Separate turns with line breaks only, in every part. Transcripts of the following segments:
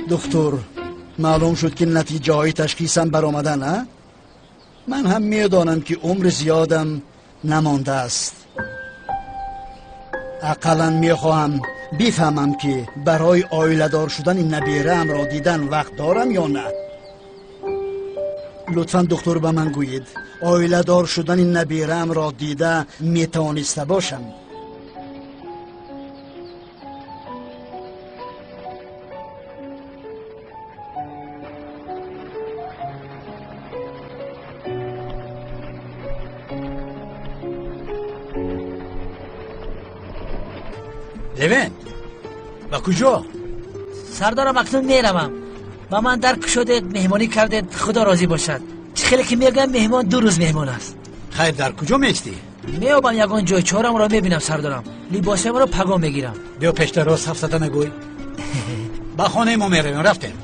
Доктор, маълум шуд ки натиҷаҳои ташхисам баромадан, а? Ман ҳам медонам ки умри зиёдам намондааст. Ақаллан мехоҳам бифаҳмам ки барои оиладор шудани набераамро дидан вақт дорам ё на. Лутфан доктор ба ман гӯед, оиладор шудани набераамро дида метавониста бошам?
Левент, ба куҷо?
Сардорам, акнун меравам. Ба ман дар кушодед, меҳмонӣ кардед, худо розӣ бошад. Чӣ хеле ки мегӯям, меҳмон 2 рӯз меҳмон аст.
Хайр, дар куҷо меистӣ?
Меёбам ягон ҷой, чорамро мебинам сардорам. Либосамро пагон мегирам.
Биё пештар рост ҳафтада нагӯй. Ба хонаи мо меравем, рафтем.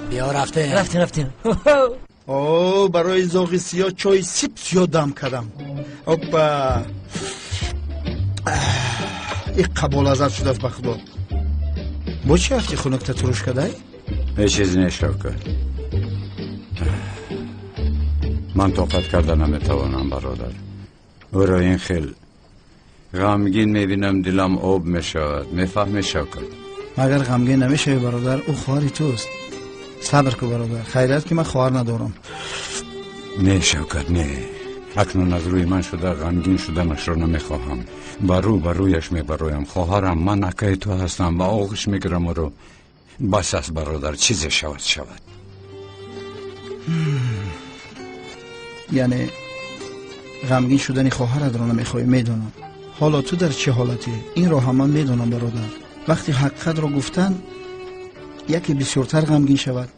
Биё рафтем.
Рафтем, рафтем.
О, барои зоғи сиёҳ чойи сип сиёҳ дам кардам. Опа! Ин қаболазат шудааст ба худо. Бо чӣ рафти хунукта туруш кадай?
Ҳеҷ чиз не, Шавкат. Ман тоқат карда наметавонам, бародар. Ӯро ин хел ғамгин мебинам, дилам об мешавад. Мефаҳмӣ, Шавкат?
Магар ғамгин намешавӣ, бародар? Ӯ хоҳари туст. Сабр кун, бародар. Хайрият ки ман хоҳар надорам.
Не, Шавкат, не. Акнун аз рӯи ман шуда ғамгин шуданашро намехоҳам. Ба рӯ ба рӯяш мебароям. Хоҳарам, ман акаи ту ҳастам, ба оғӯш мегирам ӯро. Бас аст, бародар, чизе шавад шавад.
Яъне ғамгин шудани хоҳаратро намехоҳӣ, медонам. Ҳоло ту дар чӣ ҳолатӣ? Инро ҳам ман медонам, бародар. Вақти ҳақиқатро гуфтан, яке бисёртар ғамгин шавад,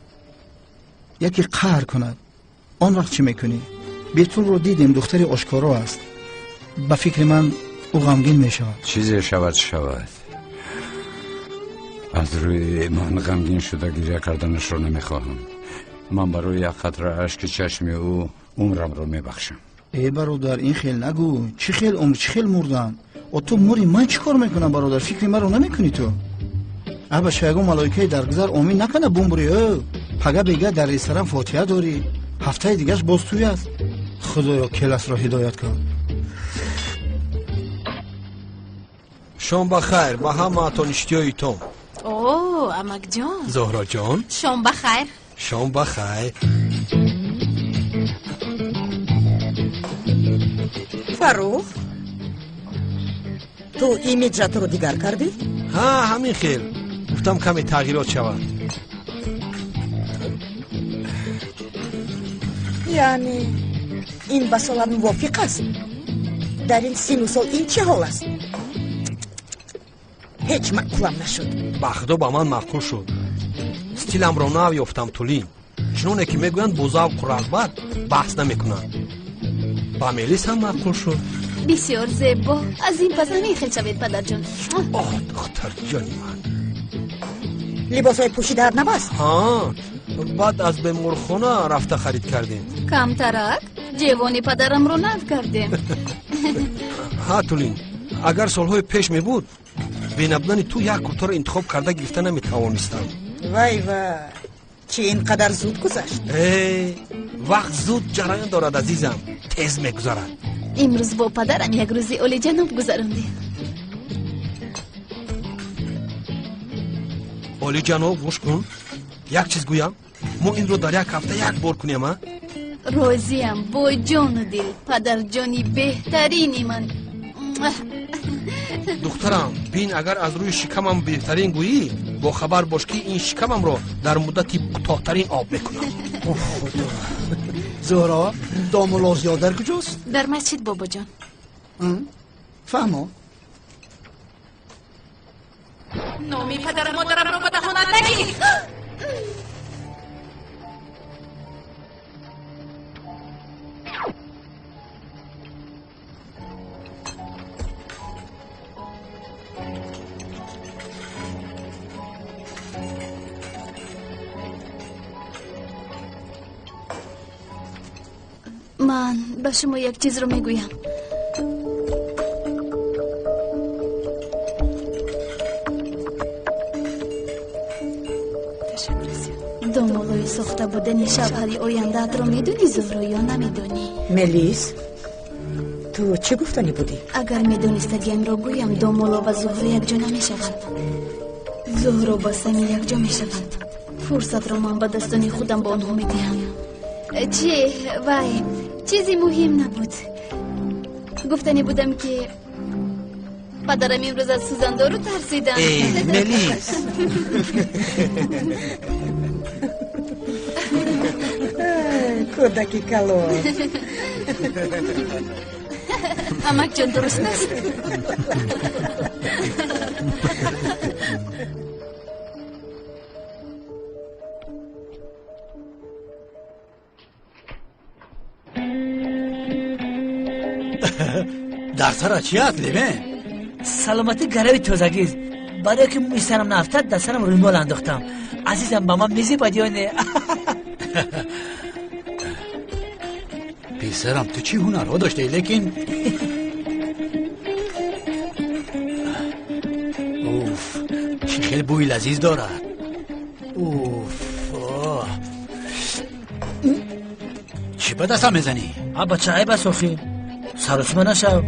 яке қаҳр кунад. Он вақт чӣ мекунӣ? Бетулро дидем, духтари ошкоро аст. Ба фикри ман ӯ ғамгин мешавад.
Чизе шавад шавад. Аз рӯи ман ғамгин шуда гиря карданашро намехоҳам. Ман барои як қатра ашки чашми ӯ умрамро мебахшам.
Э бародар, ин хел нагӯ. Чӣ хел умр, чӣ хел мурдан? О ту мурӣ, ман чӣ кор мекунам, бародар? Фикри маро намекунӣ ту? Аба шаягон малоикаи даргузар омин накана бумбурӣ. Ӯ пага бега дар ресторан фотиҳа дорӣ. Ҳафтаи дигаш боз туй аст. Худоё, келасро ҳидоят кун.
Шом ба хайр ба ҳамаатон иштиёитон.
О, амакҷон.
Зоҳроҷон.
Шом ба хайр.
Шом ба хайр.
Фаррух, ту имиджатро дигар кардӣ?
Ҳа, ҳамин хел. Гуфтам каме тағйирот шавад.
Яъне ин ба солат мувофиқ аст? Дар ин сину сол ин чӣ ҳол аст? Ҳеҷ маъқулам нашуд.
Ба худо ба ман маъқул шуд. Стиламро нав ёфтам, Тулин. Чуноне ки мегӯянд, бо завқу рағбат баҳс намекунанд. Ба Мелис ҳам маъқул шуд.
Бисёр зебо. Аз ин пас ҳамин хел шавед, падарҷон.
Оҳ, духтарҷони ман.
Либосҳои пӯшидаат набаст?
Ҳа, баъд аз беморхона рафта харид кардем.
Камтарак ҷевони падарамро нав кардем.
Ҳа, Тулин, агар солҳои пеш мебуд, бенабудани ту як куртаро интихоб карда гирифта наметавонистам.
Вай вай, чӣ ин қадар зуд гузашт?
Э, вақт зуд ҷараён дорад, азизам, тез мегузарад.
Имрӯз бо падарам як рӯзи олиҷаноб гузарондем.
Олиҷаноб, гӯш кун, як чиз гӯям. Мо инро дар як ҳафта як бор кунем, а?
Розиям бо ҷону дил, падарҷони беҳтарини ман.
Духтарам, бин, агар аз рӯи шикамам беҳтарин гӯӣ, бохабар бош ки ин шикамамро дар муддати кӯтоҳтарин об мекунам.
Худо. Зуҳро, домулло дар куҷост?
Дар масҷид, бобоҷон.
Фаҳмо.
Номи падару модарамро ба даҳонат нагир. Ман ба шумо як чизро мегӯям. Барои сохта будани шавҳари ояндаатро медонӣ, Зуҳро, ё намедонӣ?
Мелис, ту чӣ гуфтанӣ будӣ?
Агар медонистагиамро гӯям, Домулло ва Зуҳро якҷо намешаванд. Зуҳро ба Сами якҷо мешаванд. Фурсатро ман ба дастони худам ба онҳо медиҳам. Чӣ? Вай, чизи муҳим набуд. Гуфтанӣ будам, ки падарам имрӯз аз сӯзандору тарсидам.
Мелис!
Кӯдаки калон.
Амакҷон, дуруст аст?
Дар сара чӣ аст, Левен?
Саломатӣ гарави тозагист. Барое ки мӯи сарам наафтад, дар сарам рӯмол андохтам. Азизам, ба ман мезебад ё не?
Писарам, ту чӣ ҳунарҳо доштаӣ, лекин уф, чӣ хеле бӯи лазиз дорад. Уф, чӣ ба дастам мезанӣ?
А бача, айб аст охӣ. Саросима нашав.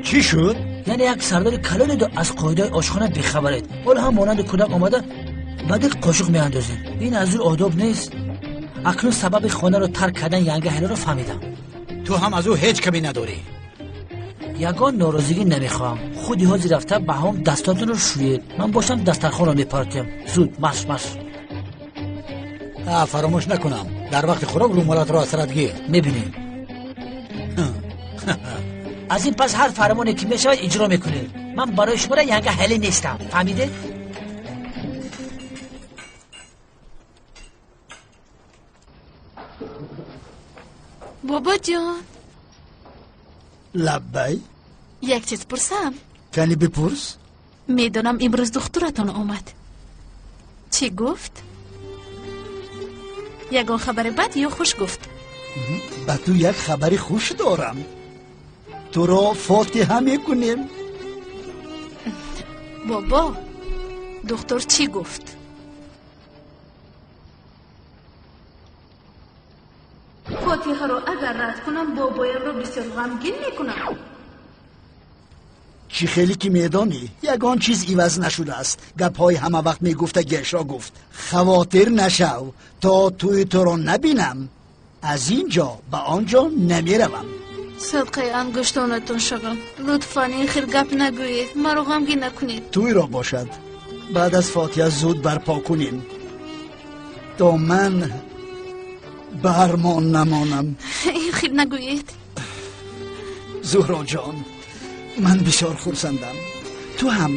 Чӣ шуд?
Яъне як сардори калонеду аз қоидаи ошхона бехабаред. Ҳоло ҳам монанди кӯдак омада ба дил қошуқ меандозед. Ин аз рӯи одоб нест. Акнун сабаби хонаро тарк кардан янга ҳелоро фаҳмидам.
Ту ҳам аз ӯ ҳеҷ камӣ надорӣ.
Ягон норозигӣ намехоҳам. Худи ҳозир рафта ба ҳамом дастотонро шӯед. Ман бошам дастархонро мепартоям. Зуд, марш, марш.
Фаромӯш накунам, дар вақти хӯрок рӯмолатро аз сарат гир.
Мебинем. Аз ин пас ҳар фармоне ки мешавад иҷро мекунед. Ман барои шуморо янга ҳеле нестам. Фаҳмидед?
Бобоҷон.
Лаббай.
Як чиз пурсам?
Кани бипурс.
Медонам имрӯз духтуратон омад. Чӣ гуфт? Ягон хабари бад ё хуш гуфт?
Ба ту як хабари хуш дорам. Туро фотиҳа мекунем.
Бобо, духтур чӣ гуфт? Фотиҳаро агар рад кунам, бобоямро бисёр ғамгин мекунам.
Чӣ хеле ки медонӣ, ягон чиз иваз нашудааст. Гапҳои ҳама вақт мегуфтагиашро гуфт. Хавотир нашав, то тӯи туро набинам, аз ин ҷо ба он ҷо намеравам.
Садқаи ангуштонатон шавам. Лутфан ин хел гап нагӯед, маро ғамгин накунед.
Тӯйро бошад баъд аз фотиҳа зуд барпо кунем, то ман бармон намонам.
Ин хел нагӯед.
Зуҳроҷон, ман бисёр хурсандам. Ту ҳам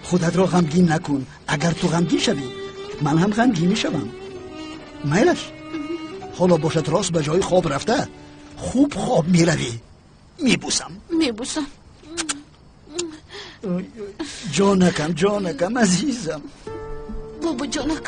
худатро ғамгин накун. Агар ту ғамгин шавӣ, ман ҳам ғамгин мешавам. Майлаш, ҳоло бошад рост ба ҷои хоб рафта хуб хоб меравӣ. Мебусам.
Мебусам.
Ҷонакам, ҷонакам, азизам.
Бобо ҷонак.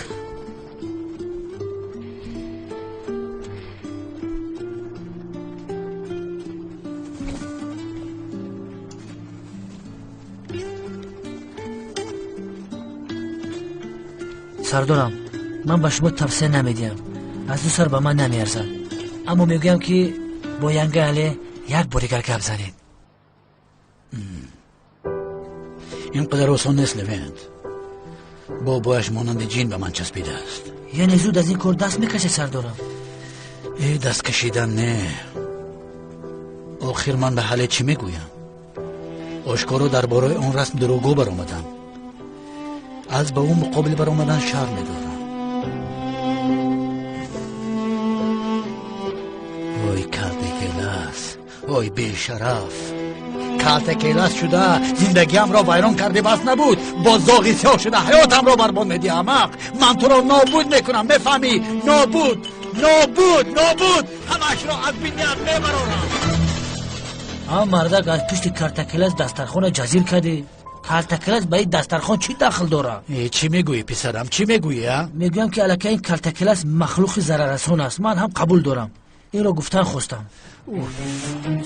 Сардорам, ман ба шумо тавсия намедиҳам. Аз ду сар ба ман намеарзад. Аммо мегӯям ки бо янга Але як бор дигар гап занед.
Ин қадар осон нест, Левент. Бобояш монанди ҷин ба ман часпидааст.
Яъне зуд аз ин кор даст мекашед, сардорам?
Э, даст кашидан не. Охир ман ба ҳале чӣ мегӯям? Ошкоро дар бораи он расм дурӯғгӯ баромадам. Аз ба ӯ муқобил баромадан шарм медорам. Ой, калтакелас, ой бешараф. Калтакелас шуда зиндагиамро вайрон карди, бас набуд. Бо зоғи сиёҳ шуда ҳаётамро барбод медиҳӣ, аҳмақ. Ман туро нобуд мекунам, мефаҳмӣ? Нобуд, нобуд, нобуд. Ҳамаашро аз биният мебарорам.
А мардак аз пушти картакелас дастархона ҷазир кардӣ. Калтакелас ба ин дастархон чӣ дахл дорад?
Чӣ мегӯӣ, писарам, чӣ мегӯӣ, а?
Мегӯям ки аллакай ин калтакелас махлуқи зараррасон аст. Ман ҳам қабул дорам. Инро гуфтан хостам.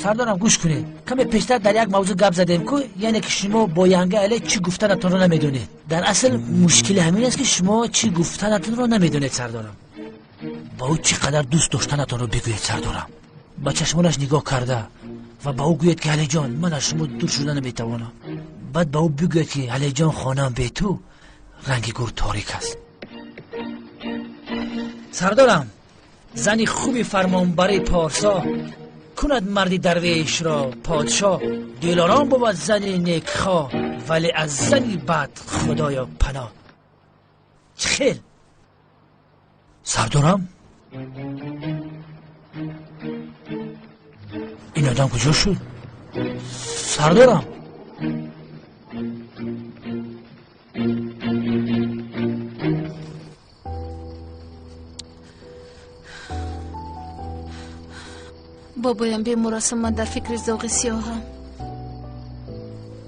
Сардорам, гӯш кунед. Каме пештар дар як мавзӯъ гап задем ку, яъне ки шумо бо янга але чӣ гуфтанатонро намедонед. Дар асл мушкили ҳамин аст, ки шумо чӣ гуфтанатонро намедонед, сардорам. Ба ӯ чӣ қадар дӯст доштанатонро бигӯед, сардорам. Ба чашмонаш нигоҳ карда ва ба ӯ гӯед, ки Алиҷон, ман аз шумо дур шуда наметавонам. Баъд ба ӯ бигӯед, ки Алиҷон, хонаам бе ту ранги гур торик аст. Сардорам, зани хуби фармонбари порсо кунад марди дарвешро подшоҳ. Дилором бувад зани некхоҳ, вале аз зани бад худоё паноҳ. Чӣ хел? Сардорам, ин одам куҷо шуд? Сардорам,
бобоям бемор аст, ман дар фикри зоғи сиёҳам.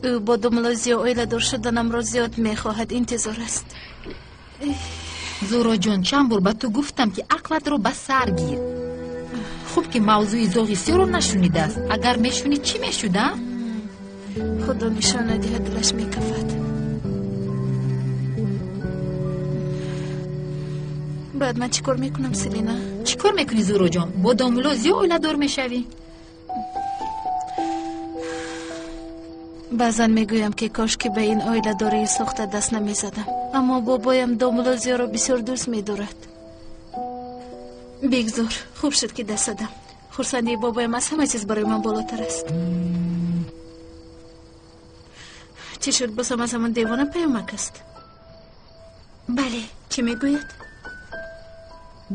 Ӯ бо домулло Зиё оиладор шуданамро зиёд мехоҳад, интизор аст.
Зуҳроҷон, чанд бор ба ту гуфтам, ки ақлатро ба сар гир. Хуб ки мавзӯи зоғи сиёҳро нашунидааст. Агар мешунид, чӣ мешуд, а?
Худо нишон надиҳад, дилаш мекафад. Баъд ман чӣ кор мекунам, Селина?
Чӣ кор мекунӣ, Зуҳроҷон? Бо домулло Зиё оиладор мешавӣ?
Баъзан мегӯям, ки кошки ба ин оиладории сохта даст намезадам, аммо бобоям домулло Зиёро бисёр дӯст медорад. Бигзор, хуб шуд, ки даст задам. Хурсандии бобоям аз ҳама чиз барои ман болотар аст. Чӣ шуд, бозам аз ҳамон девона паёмак аст? Бале, чӣ мегӯяд?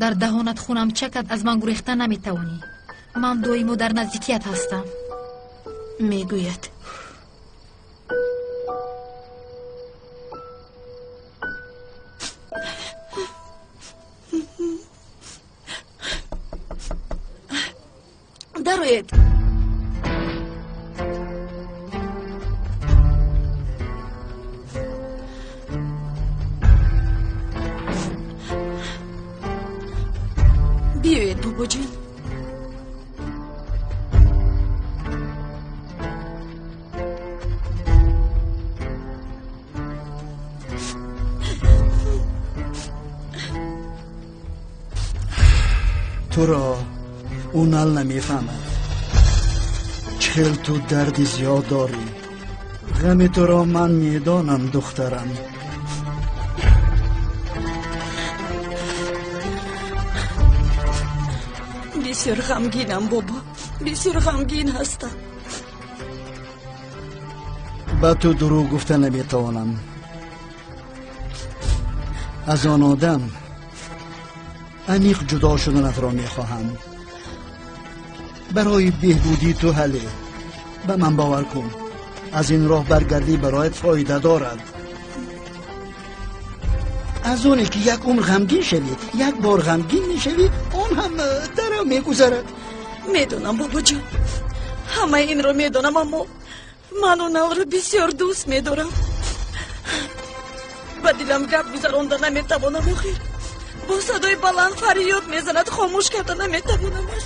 Дар даҳонат хунам чакад, аз ман гурехта наметавонӣ. Ман доимо дар наздикият ҳастам.
Мегӯяд.
Дароед. Биёед, бобоҷон.
Туро Унал намефаҳмад. Чӣ хел ту дарди зиёд дорӣ. Ғами туро ман медонам, духтарам.
Бисёр ғамгинам, бобо, бисёр ғамгин ҳастам.
Ба ту дурӯғ гуфта наметавонам. Аз он одам аниқ ҷудо шуданатро мехоҳам. Барои беҳбудии ту, ҳале, ба ман бовар кун. Аз ин роҳ баргардӣ бароят фоида дорад. Аз оне ки як умр ғамгин шавӣ, як бор ғамгин мешавӣ, он ҳам дарав мегузарад.
Медонам, бобоҷон, ҳамаи инро медонам, аммо ман Уналро бисёр дӯст медорам. Ба дилам гап гузаронда наметавонам. Охир бо садои баланд фарёд мезанад, хомӯш карда наметавонамаш.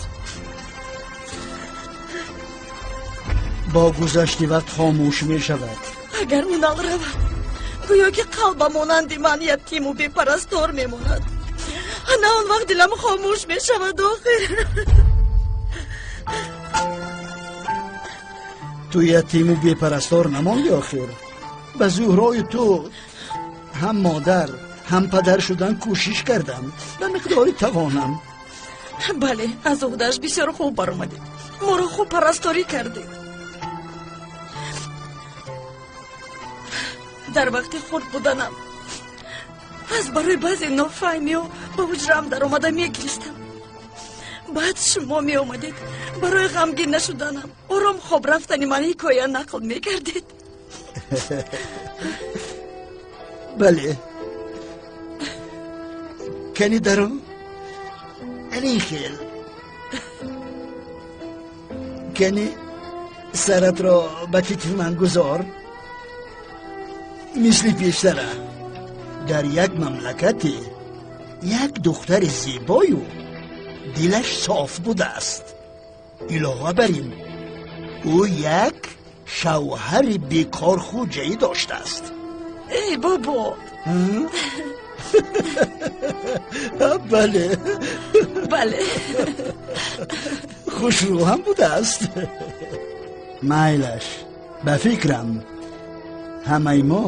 Бо гузашти вақт хомӯш мешавад.
Агар Унал равад, гӯё ки қалба монанди ман ятиму бепарастор мемонад. Ана он вақт дилам хомӯш мешавад. Охир
ту ятиму бепарастор намонди. Охир ба Зуҳрои ту ҳам модар ҳам падар шудан кӯшиш кардам ба миқдори тавонам.
Бале, аз уҳдааш бисёр хуб баромадед, моро хуб парасторӣ кардед. Дар вақти хурд буданам аз барои баъзе нофаҳмиҳо ба ҳуҷраам даромада мегиристам. Баъд шумо меомадед, барои ғамгин нашуданам, ором хоб рафтани ман ҳикоя нақл мекардед.
Бале, кани даро ани хел, кани саратро ба китфи ман гузор. Мисли пештара дар як мамлакате як духтари зебою Дилаш соф будааст. Илова бар ин, ӯ як шавҳари бекорхӯҷаӣ доштааст.
Эй бобо!
Бале.
Бале.
Хушрӯ ҳам будааст. Майлаш, ба фикрам ҳамаи мо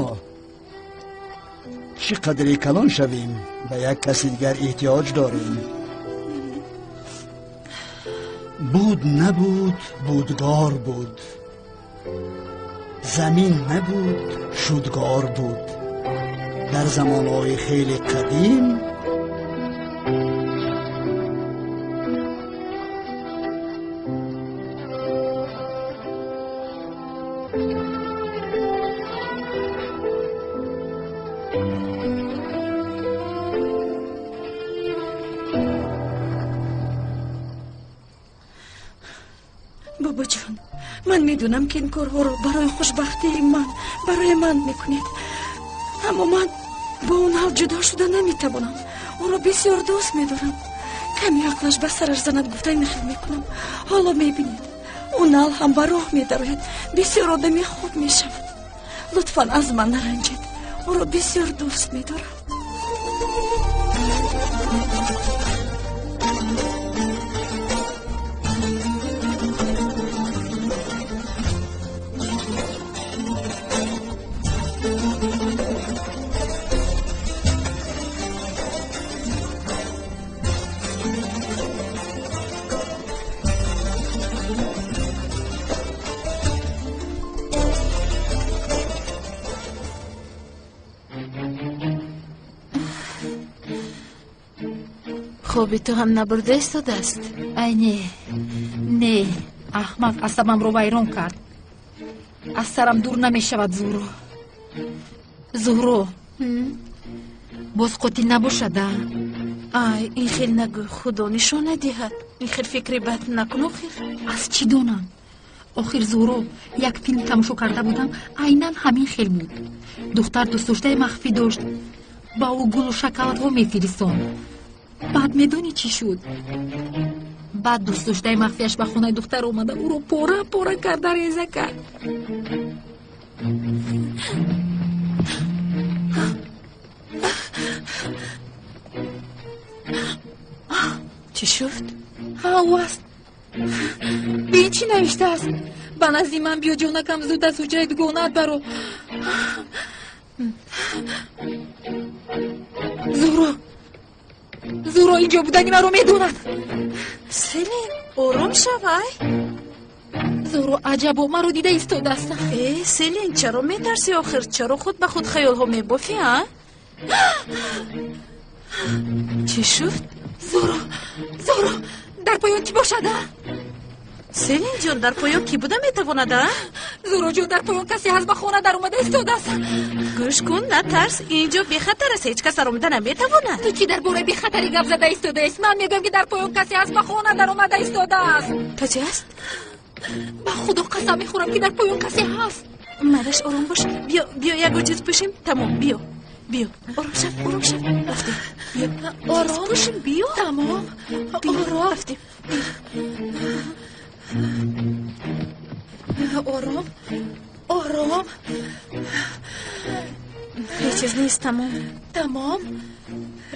чӣ қадре калон шавем, ба як каси дигар эҳтиёҷ дорем. Буд набуд, будгор буд. Замин набуд, шудгор буд. Дар замонҳои хеле қадим
Бобоҷон, ман медонам, ки ин корҳоро барои хушбахтии ман, барои ман мекунед. Аммо ман бо он ҳал ҷудо шуда наметавонам. Ӯро бисёр дӯст медорам. Каме ақлаш ба сараш занад, гуфта ин хел мекунам. Ҳоло мебинед, он ҳал ҳам ба роҳ медарояд, бисёр одами хуб мешавад. Лутфан аз ман наранҷед. Ӯро бисёр дӯст медорам.
Хоби ту ҳам набурда истодааст.
Ай, не, не, аҳмақ асабамро вайрон кард. Аз сарам дур намешавад. Зуҳро, Зуҳро, боз қотил набошада?
Ай, ин хел нагӯ, худо нишона диҳад. Ин хел фикри бад накун охир.
Аз чӣ донам охир, Зуҳро? Як филм тамошо карда будам, айнан ҳамин хел буд. Духтар дӯстдоштаи махфӣ дошт, ба ӯ гулу шоколадҳо мефиристонд. Баъд медонӣ чӣ шуд? Баъд дӯстдоштаи махфияш ба хонаи духтар омада, ӯро пора пора карда реза кард.
Чӣ шуд?
Ҳа, ӯ аст. Бин, чӣ навиштааст: «Ба назди ман биё, ҷонакам, зуд аз ҳуҷраи дугонаат баро». Зуҳро, Зуҳро, инҷо будани маро медонад.
Селин, ором шавай.
Зуҳро, аҷабо, маро дида истодааст.
Э, Селин, чаро метарсӣ охир? Чаро худ ба худ хаёлҳо мебофӣ, а? Чӣ шуд?
Зуҳро, Зуҳро, дар поён кӣ бошад, а?
Селин ҷон, дар поён кӣ буда метавонад, а?
Зуҳроҷон, дар поён касе ҳаст, ба хона даромада истодааст.
Гӯш кун, натарс, инҷо бехатар аст, ҳеҷ кас даромада наметавонад.
Ту чӣ дар бораи бехатарӣ гап зада истодаест? Ман мегӯям, ки дар поён касе ҳаст, ба хона даромада истодааст.
Касе ҳаст?
Ба худо қасам мехӯрам, ки дар поён касе ҳаст.
Майлаш, ором бош. Биё, биё, ягон чиз пӯшем. Тамом, биё, биё, ором шав, ором шав, рафтем, биё.
Ором.
Пӯшем, биё.
Тамом.
Ором, рафтем.
Ором, ором.
Ҳеҷ чиз нест, тамом.
Тамом,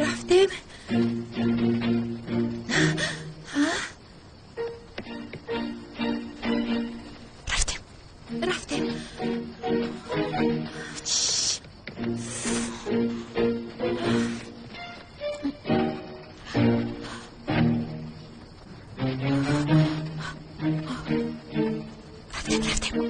рафтем.
Рафтем.
Рафтем.
Рафтем, рафтем.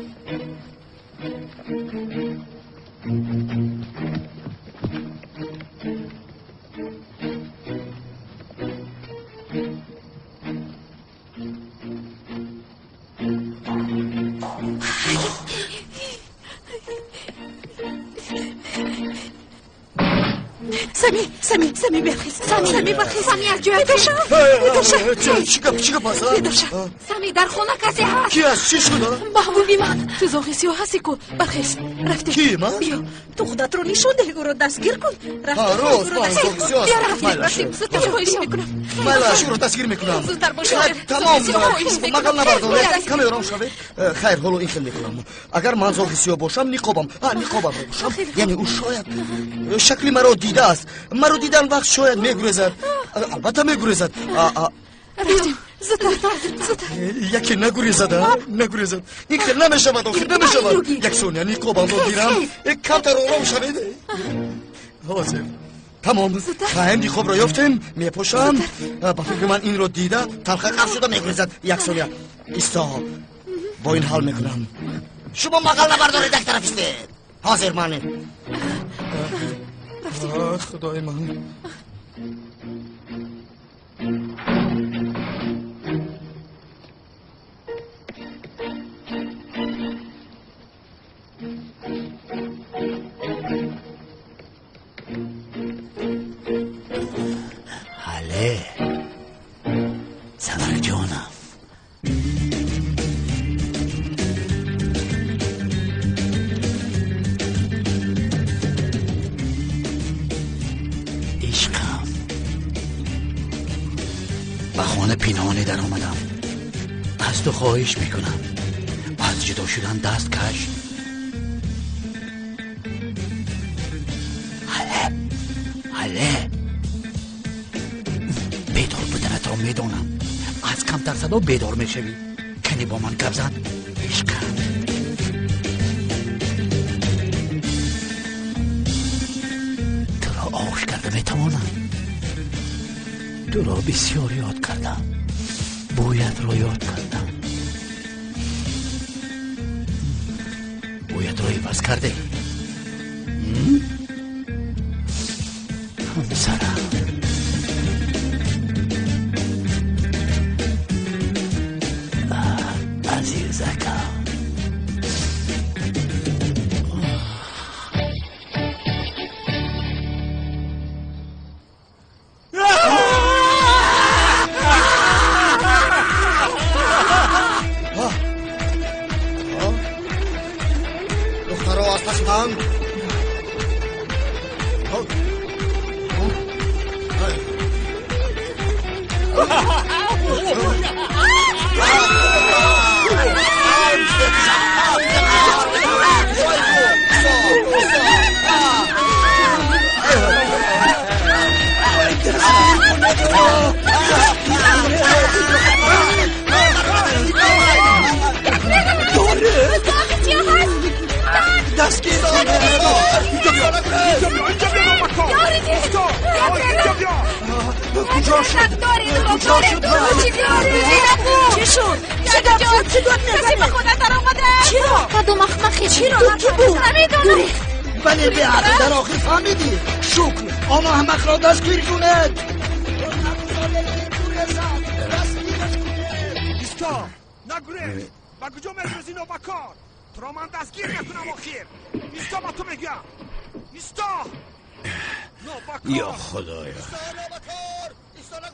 Сами, Сами, Сами бархез. Сами бархез.
Сами аз ҷоят
бедор шав. Бедор шав.
Чӣ гап, чӣ гап аст?
Бедор шав.
Сами, дар хона касе ҳаст.
Ки аст? Чӣ шуд?
Маҳбуби ман. Ту зоғи сиёҳ ҳастӣ ку. Бархез. Рафтем.
Ки ман?
Биё. Ту худатро нишон деҳ, ӯро дастгир кун. Рафтем.
Рост, ман зоғи сиёҳ
Биё,
ҳастам.
рафтем,
Майлаш.
рафтем. Зудтар, хоҳиш мекунам.
Майлаш, ӯро дастгир мекунам.
Зудтар бош.
Хайр, тамом.
Хоҳиш мекунам.
Мағал набардоред, каме ором шавед. Хайр, ҳоло ин хел мекунам. Агар ман зоғи сиёҳ бошам, ниқобам, ниқобамро бошам, яъне ӯ шояд шакли маро дидааст. Маро дидан вақт шояд мегурезад, албатта мегурезад.
Рафтем, зудтар, зудтар.
Яке нагурезад, нагурезад. Ин хел намешавад, охир намешавад. Як сония, ниқобамро гирам. Камтар ором шавед. Ҳозир тамом. Хайр, ниқобро ёфтем, мепошам. Ба фикри ман, инро дида талха қаф шуда мегурезад. Як сония исто, бо ин ҳал мекунам. Шумо мағал набардоред, як тараф истед. Ҳозир ман. Худои ман.
Ҳале, занакҷонам. Ишқам, ба хона пинҳонӣ даромадам. Аз ту хоҳиш мекунам, аз ҷудо шудан даст каш. Ҳале, ҳале, бедор буданатро медонам. Аз камтар садо бедор мешавӣ. Кани бо ман гап зан, ишқам. Туро оғӯш карда метавонам. Туро бисёр ёд кардам, бӯятро ёд кардам. Бӯятро иваз кардӣ, ҳамсарам. Азизакам.
Духтаро, аз паси ман.
Дастгир. Куҷо шуд? Куҷо шуд?
Чӣ шуд? Чӣ гап шуд? Чӣ дод
Касе
мезанӣ?
ба хона даромада.
Чиро?
Кадом ахмақе?
Чиро?
Ту кӣ буд?
Намедонам.
Бале, беақл, дар охир фаҳмидӣ. Шукр. Он аҳмақро дастгир кунед.
Исто, нагурез. Ба куҷо мегурезӣ, нобакор? Туро ман дастгир мекунам охир. Исто, ба ту мегӯям, исто, нобакор.
Ё худоё,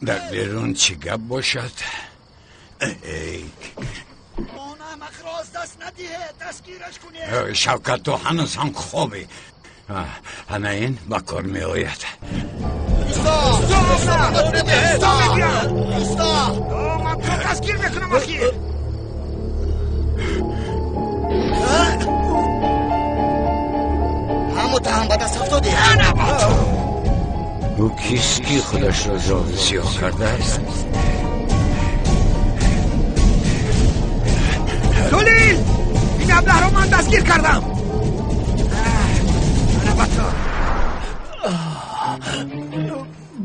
дар берун чӣ гап бошад? Эй!
Он аҳмақро аз даст надиҳед, дастгираш кунед.
Шавкат, ту ҳанӯз ҳам хобӣ. Ана ин ба кор меояд.
Исто, мегӯям. Ман туро дастгир мекунам охир.
Ҳам муттаҳам ба даст афтодӣ.
Ӯ кист, ки худашро зоғи сиёҳ кардааст?
Тулил, ин аблаҳро ман дастгир кардам. Ана ба ту.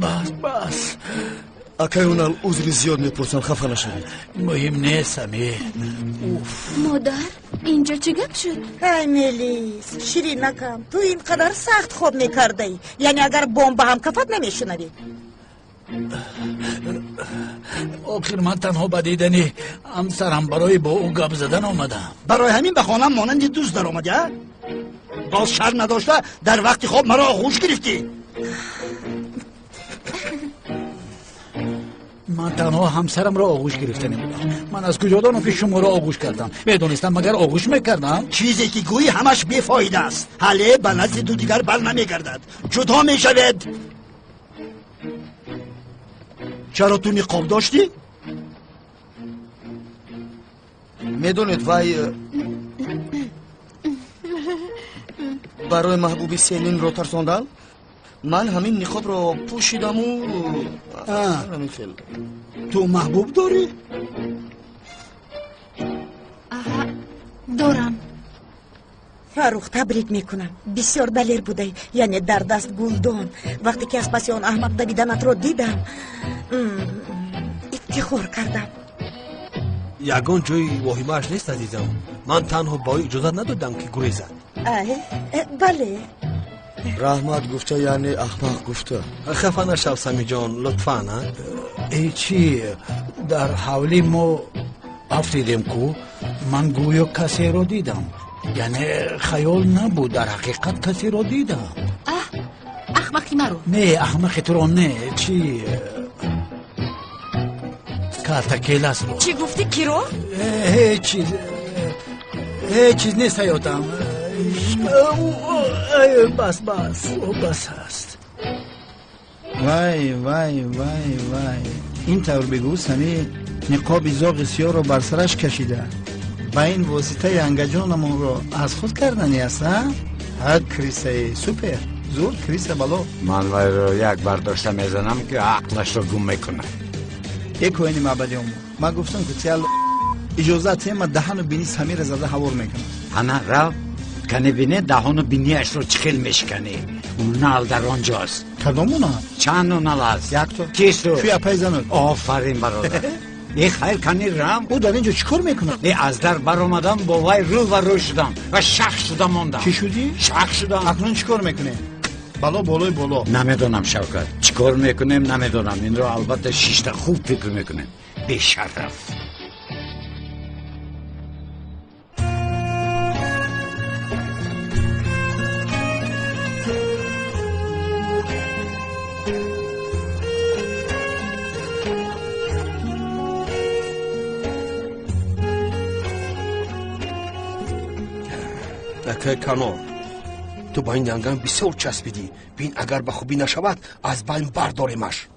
Бас, бас.
Акай Унал, узри зиёд мепурсам, хафа нашавед.
Муҳим нест, Сами.
Модар, инҷо чӣ гап шуд?
Ай, Мелис, ширинакам, ту ин қадар сахт хоб мекардаӣ, яъне агар бомба ҳам кафат, намешунавӣ.
Охир ман танҳо ба дидани ҳамсарам, барои бо ӯ гап задан омадам.
Барои ҳамин ба хонаам монанди дузд даромадӣ, а? Боз шарм надошта дар вақти хоб маро оғӯш гирифтӣ.
Ман танҳо ҳамсарамро оғӯш гирифта набудам. Ман аз куҷо донам, ки шуморо оғӯш кардам? Медонистам, магар оғӯш мекардам?
Чизе ки гӯӣ ҳамаш бефоида аст. Ҳале ба назди ду дигар бар намегардад. Ҷудо мешавед. Чаро ту ниқоб доштӣ?
Медонед, вай барои маҳбуби Селинро тарсондан ман ҳамин ниқобро пӯшидаму ҳамин хел.
Ту маҳбуб дорӣ?
Аҳа, дорам.
Фаррух, табрик мекунам, бисёр далер будай, яъне дар даст гулдон. Вақте ки аз паси он аҳмақ давиданатро дидам, ифтихор кардам.
Ягон ҷои воҳимааш нест, азизам. Ман танҳо ба ӯ иҷозат надодам, ки гурезад.
Бале.
Раҳмат гуфта, яъне аҳмақ гуфта.
Хафа нашав, Самиҷон, лутфан.
Э, чӣ, дар ҳавли мо афтидем ку, ман гӯё касеро дидам. Яъне хаёл набуд, дар ҳақиқат касеро дидам.
Аҳ, аҳмақи маро?
Не, аҳмақи туро не, чӣ, калтакеласро.
Чӣ гуфтӣ, киро?
Ҳеҷ чиз, ҳеҷ чиз нест, ҳаётам. Бас, бас, бас аст.
Вай, вай, вай, вай, ин тавр бигӯ, Сами ниқоби зоғи сиёҳро бар сараш кашида, ба ин восита янгаҷонамонро аз худ кардани аст. А ҳа, крисаи супер зур, криса бало.
Ман вайро як бардошта мезанам, ки ақлашро гум мекунад.
Э, коини маъбади омо, ман гуфтам, ки тиал иҷозат тема, даҳану бини Самира зада ҳавор мекунам.
Ана рав, кане бине, даҳону биниашро чӣ хел мешиканӣ. Нал дар он ҷост.
Кадому нал?
Чанду нал аст?
Якто.
Кисту?
Чӯи апай зануд.
Офарин, бародар. Э, хайр, кани рам.
Ӯ дар ин ҷо чӣ кор мекунад?
Э, аз дар баромадам, бо вай рӯ ва рӯ шудам ва шах шуда мондам.
Чӣ шудӣ?
Шах шудам.
Акнун чӣ кор мекунем? Бало болои боло.
Намедонам, Шавкат, чӣ кор мекунем, намедонам. Инро албатта шишта хуб фикр мекунем. Бешараф.
Акай Канор, ту ба ин янгам бисёр часпидӣ. Бин, агар ба хубӣ нашавад, аз байн бардоремаш.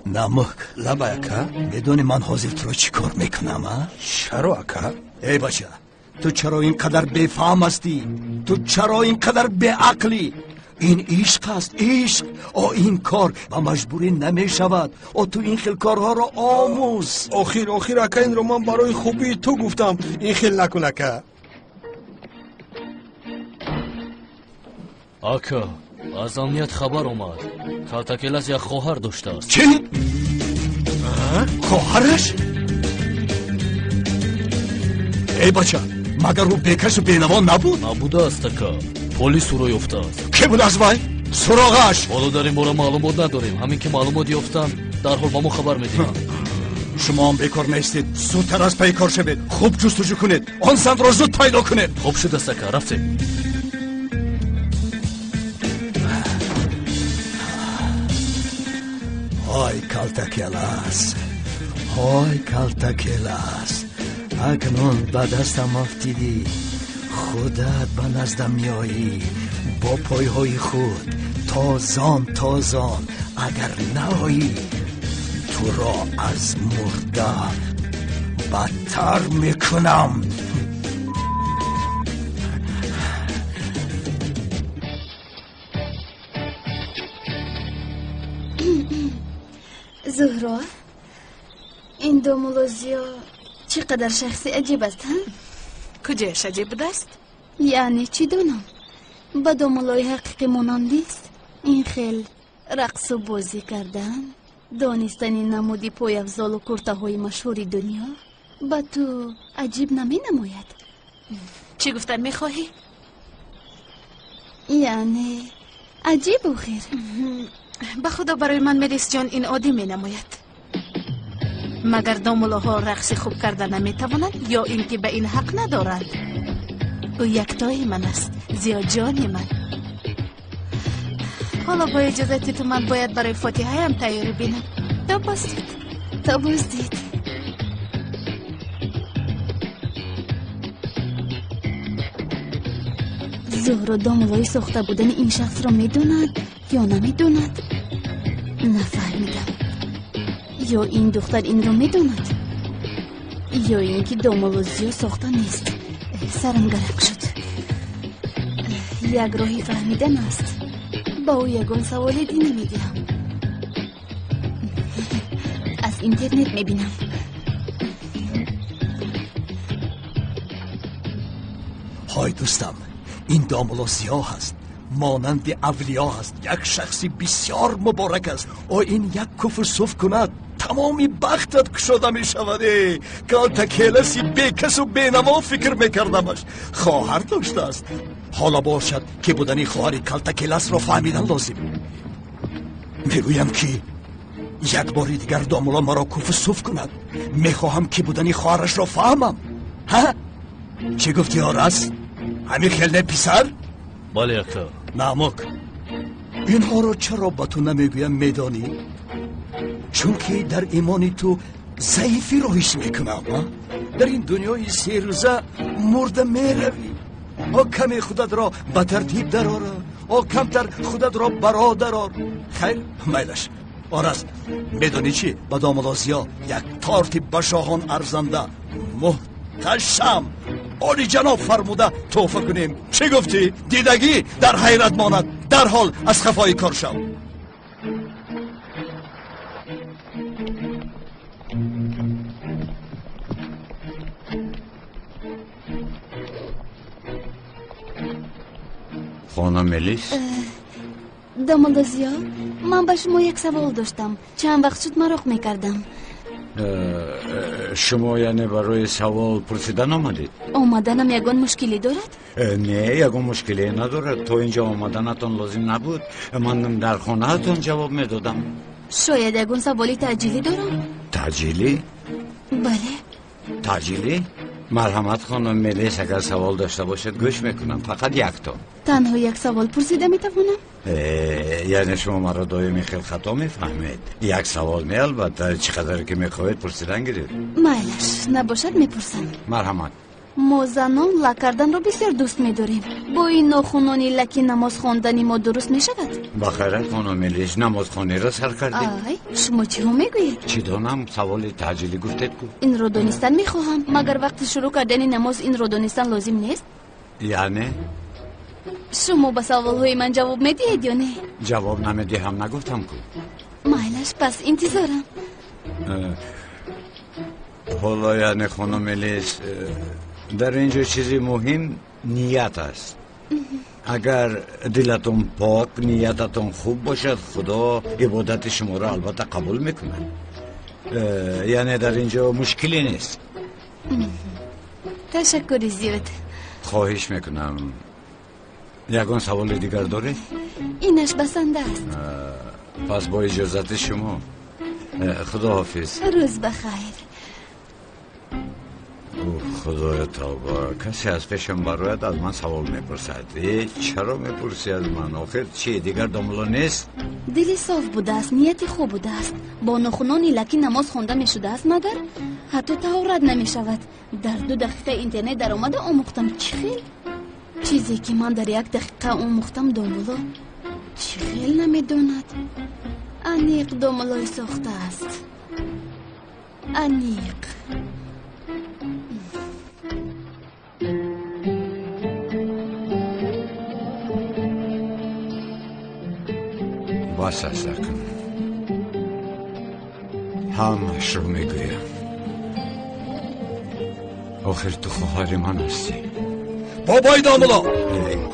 Намук.
Лабай, ака.
Медонӣ, ман ҳозир туро чӣ кор мекунам, а?
Чаро, ака?
Эй бача, ту чаро ин қадар бефаҳм ҳастӣ? Ту чаро ин қадар беақлӣ? Ин ишқ аст, ишқ. О, ин кор ба маҷбурӣ намешавад. О, ту ин хел корҳоро омӯз.
Охир, охир, ака, инро ман барои хубии ту гуфтам. Ин хел накун, ака.
Ака, аз амният хабар омад, Калтакелас як хоҳар доштааст.
Чӣ? Хоҳараш? Эй бача, магар ӯ бекасу бенаво набуд?
Набудааст, ака, полис ӯро ёфтааст.
Кӣ буд аз вай? Суроғаш?
Ҳоло дар ин бора маълумот надорем. Ҳамин ки маълумот ёфтанд, дарҳол ба мо хабар медиҳанд.
Шумоам бекор нестед, зудтар аз пайи кор шавед, хуб ҷустуҷӯ кунед, он занро зуд пайдо кунед.
Хуб шудааст, ака, рафтем.
Ой, Калтакелас, ой, Калтакелас, акнун ба дастам афтидӣ. Худат ба наздам меоӣ бо пойҳои худ тозон тозон. Агар наоӣ, туро аз мурда бадтар мекунам.
Зуҳро, ин домулозиё чӣ қадар шахси аҷиб аст, ҳа?
Куҷояш аҷиб будааст?
Яъне чӣ донам, ба домулои ҳақиқӣ монанд нест. Ин хел рақсу бозӣ кардан, донистани намуди пойафзолу куртаҳои машҳури дунё ба ту аҷиб наменамояд?
Чӣ гуфтан мехоҳӣ?
Яъне аҷиб охир.
Ба худо, барои ман Мелисҷон ин оддӣ менамояд. Магар домулоҳо рақси хуб карда наметавонанд ё ин ки ба ин ҳақ надоранд? Ӯ яктои ман аст, Зиёҷони ман. Ҳоло бо иҷозати ту ман бояд барои фотиҳаям тайёрӣ бинам. То боздид.
То боздид. Зуҳро домулои сохта будани ин шахсро медонад ё намедонад? Нафаҳмидам. Ё ин духтар инро медонад, ё ин ки домуло Зиё сохта нест. Сарам гаранг шуд. Як роҳи фаҳмидан аст. Ба ӯ ягон саволе динӣ медиҳам. Аз интернет мебинам.
Ҳой дӯстам, ин домуло Зиё ҳаст, монанди авлиё ҳаст, як шахси бисёр муборак аст. О ин як куфр суф кунад, тамоми бахтат кушода мешавад. Калтакеласи бекасу бенаво фикр мекардамаш. Хоҳар доштааст. Ҳоло бошад ки будани хоҳари калтакеласро фаҳмидан лозим. Мегӯям ки як бори дигар домуло маро куфр суф кунад. Мехоҳам ки будани хоҳарашро фаҳмам. Ҳа? Чӣ гуфтӣ, Орас? Ҳамин хел не, писар?
Бале, ака.
Намук, инҳоро чаро ба ту намегӯям медонӣ? Чунки дар имони ту заифиро ҳис мекунам. Дар ин дунёи серӯза мурда меравӣ. О каме худатро ба тартиб дарора, о камтар худатро баро дарор. Хайр, майлаш. Орас, медонӣ чӣ? Ба домуло Зиё як торти ба шоҳон арзанда муҳташам олиҷаноб фармуда тӯҳфа кунем. Чӣ гуфтӣ? Дидагӣ дар ҳайрат монад. Дарҳол аз хафои кор шав.
Хонум Мелис?
Домуло Зиё, ман ба шумо як савол доштам. Чанд вақт шуд мароқ мекардам.
Шумо яъне барои савол пурсидан омадед?
Омаданам ягон мушкилӣ дорад?
Не, ягон мушкиле надорад. То инҷо омаданатон лозим набуд. Ман дар хонаатон ҷавоб медодам.
Шояд ягон саволи таъҷилӣ дорам?
Таъҷилӣ?
Бале.
Таъҷилӣ? Марҳамат, хонум Мелис, агар савол дошта бошед гӯш мекунам. Фақат якто.
Танҳо як савол пурсида метавонам?
Яъне шумо маро доими хел хато мефаҳмед. Як савол не, албатта, чӣ қадаре ки мехоҳед пурсидан гиред.
Майлаш, набошад мепурсам.
Марҳамат.
Мо занон лак карданро бисёр дӯст медорем. Бо ин нохунони лаки намоз хондани мо дуруст мешавад?
Ба хайрат, хонум Мелис, намозхониро сар кардед?
Ай, шумо чиҳо мегӯед?
Чӣ донам, саволи таъҷилӣ гуфтед ку.
Инро донистан мехоҳам. Магар вақти шурӯъ кардани намоз инро донистан лозим нест?
Яъне?
Шумо ба саволҳои ман ҷавоб медиҳед ё не?
Ҷавоб намедиҳам, нагуфтам ку.
Майлаш, пас интизорам.
Ҳоло яъне хонум Мелис, дар ин ҷо чизи муҳим ният аст. Агар дилатон пок, ниятатон хуб бошад, Худо ибодати шуморо албатта қабул мекунад. Яъне дар ин ҷо мушкиле нест.
Ташаккури зиёд.
Хоҳиш мекунам. Ягон саволи дигар доред?
Инаш басанда аст.
Пас бо иҷозати шумо, Худоҳофиз.
Рӯз ба хайр.
Худоё тавба, касе аз пешам барояд аз ман савол мепурсад. Чаро мепурсӣ аз ман? Охир чи дигар домуло нест?
Дили соф будааст, нияти хуб будааст. Бо нохунони лаки намоз хонда мешудааст, магар ҳатто таҳорат намешавад. Дар 2 дақиқа интернет даромада омӯхтам. Чӣ хел? Чизе ки ман дар 1 дақиқа омӯхтам, домуло чӣ хел намедонад. Аниқ домулои сохтааст. Аниқ.
Бас аст акнун. Ҳамашро мегӯям. Охир ту хоҳари ман ҳастӣ.
Бобои домуло!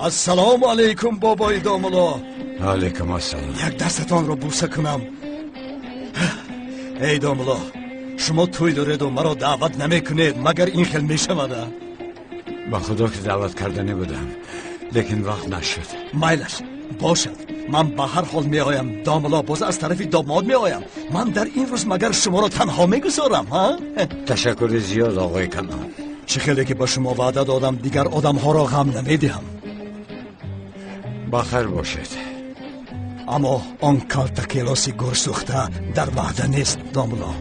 Ассалому алайкум, бобои домуло.
Алайкум ассалом.
Як дастатонро бӯса кунам. Эй домуло, шумо тӯй дореду маро даъват намекунед, магар ин хел мешавад?
Ба худо ки даъват карданӣ будам, лекин вақт нашуд.
Майлаш, бошад. Ман ба ҳар ҳол меоям, домуло, боз аз тарафи домод меоям. Ман дар ин рӯз магар шуморо танҳо мегузорам, ҳа?
Ташаккури зиёд, оғои Канон.
Чӣ хеле ки ба шумо ваъда додам, дигар одамҳоро ғам намедиҳам.
Ба хайр бошед.
Аммо он калтакелоси гурсӯхта дар ваъда нест, домулло.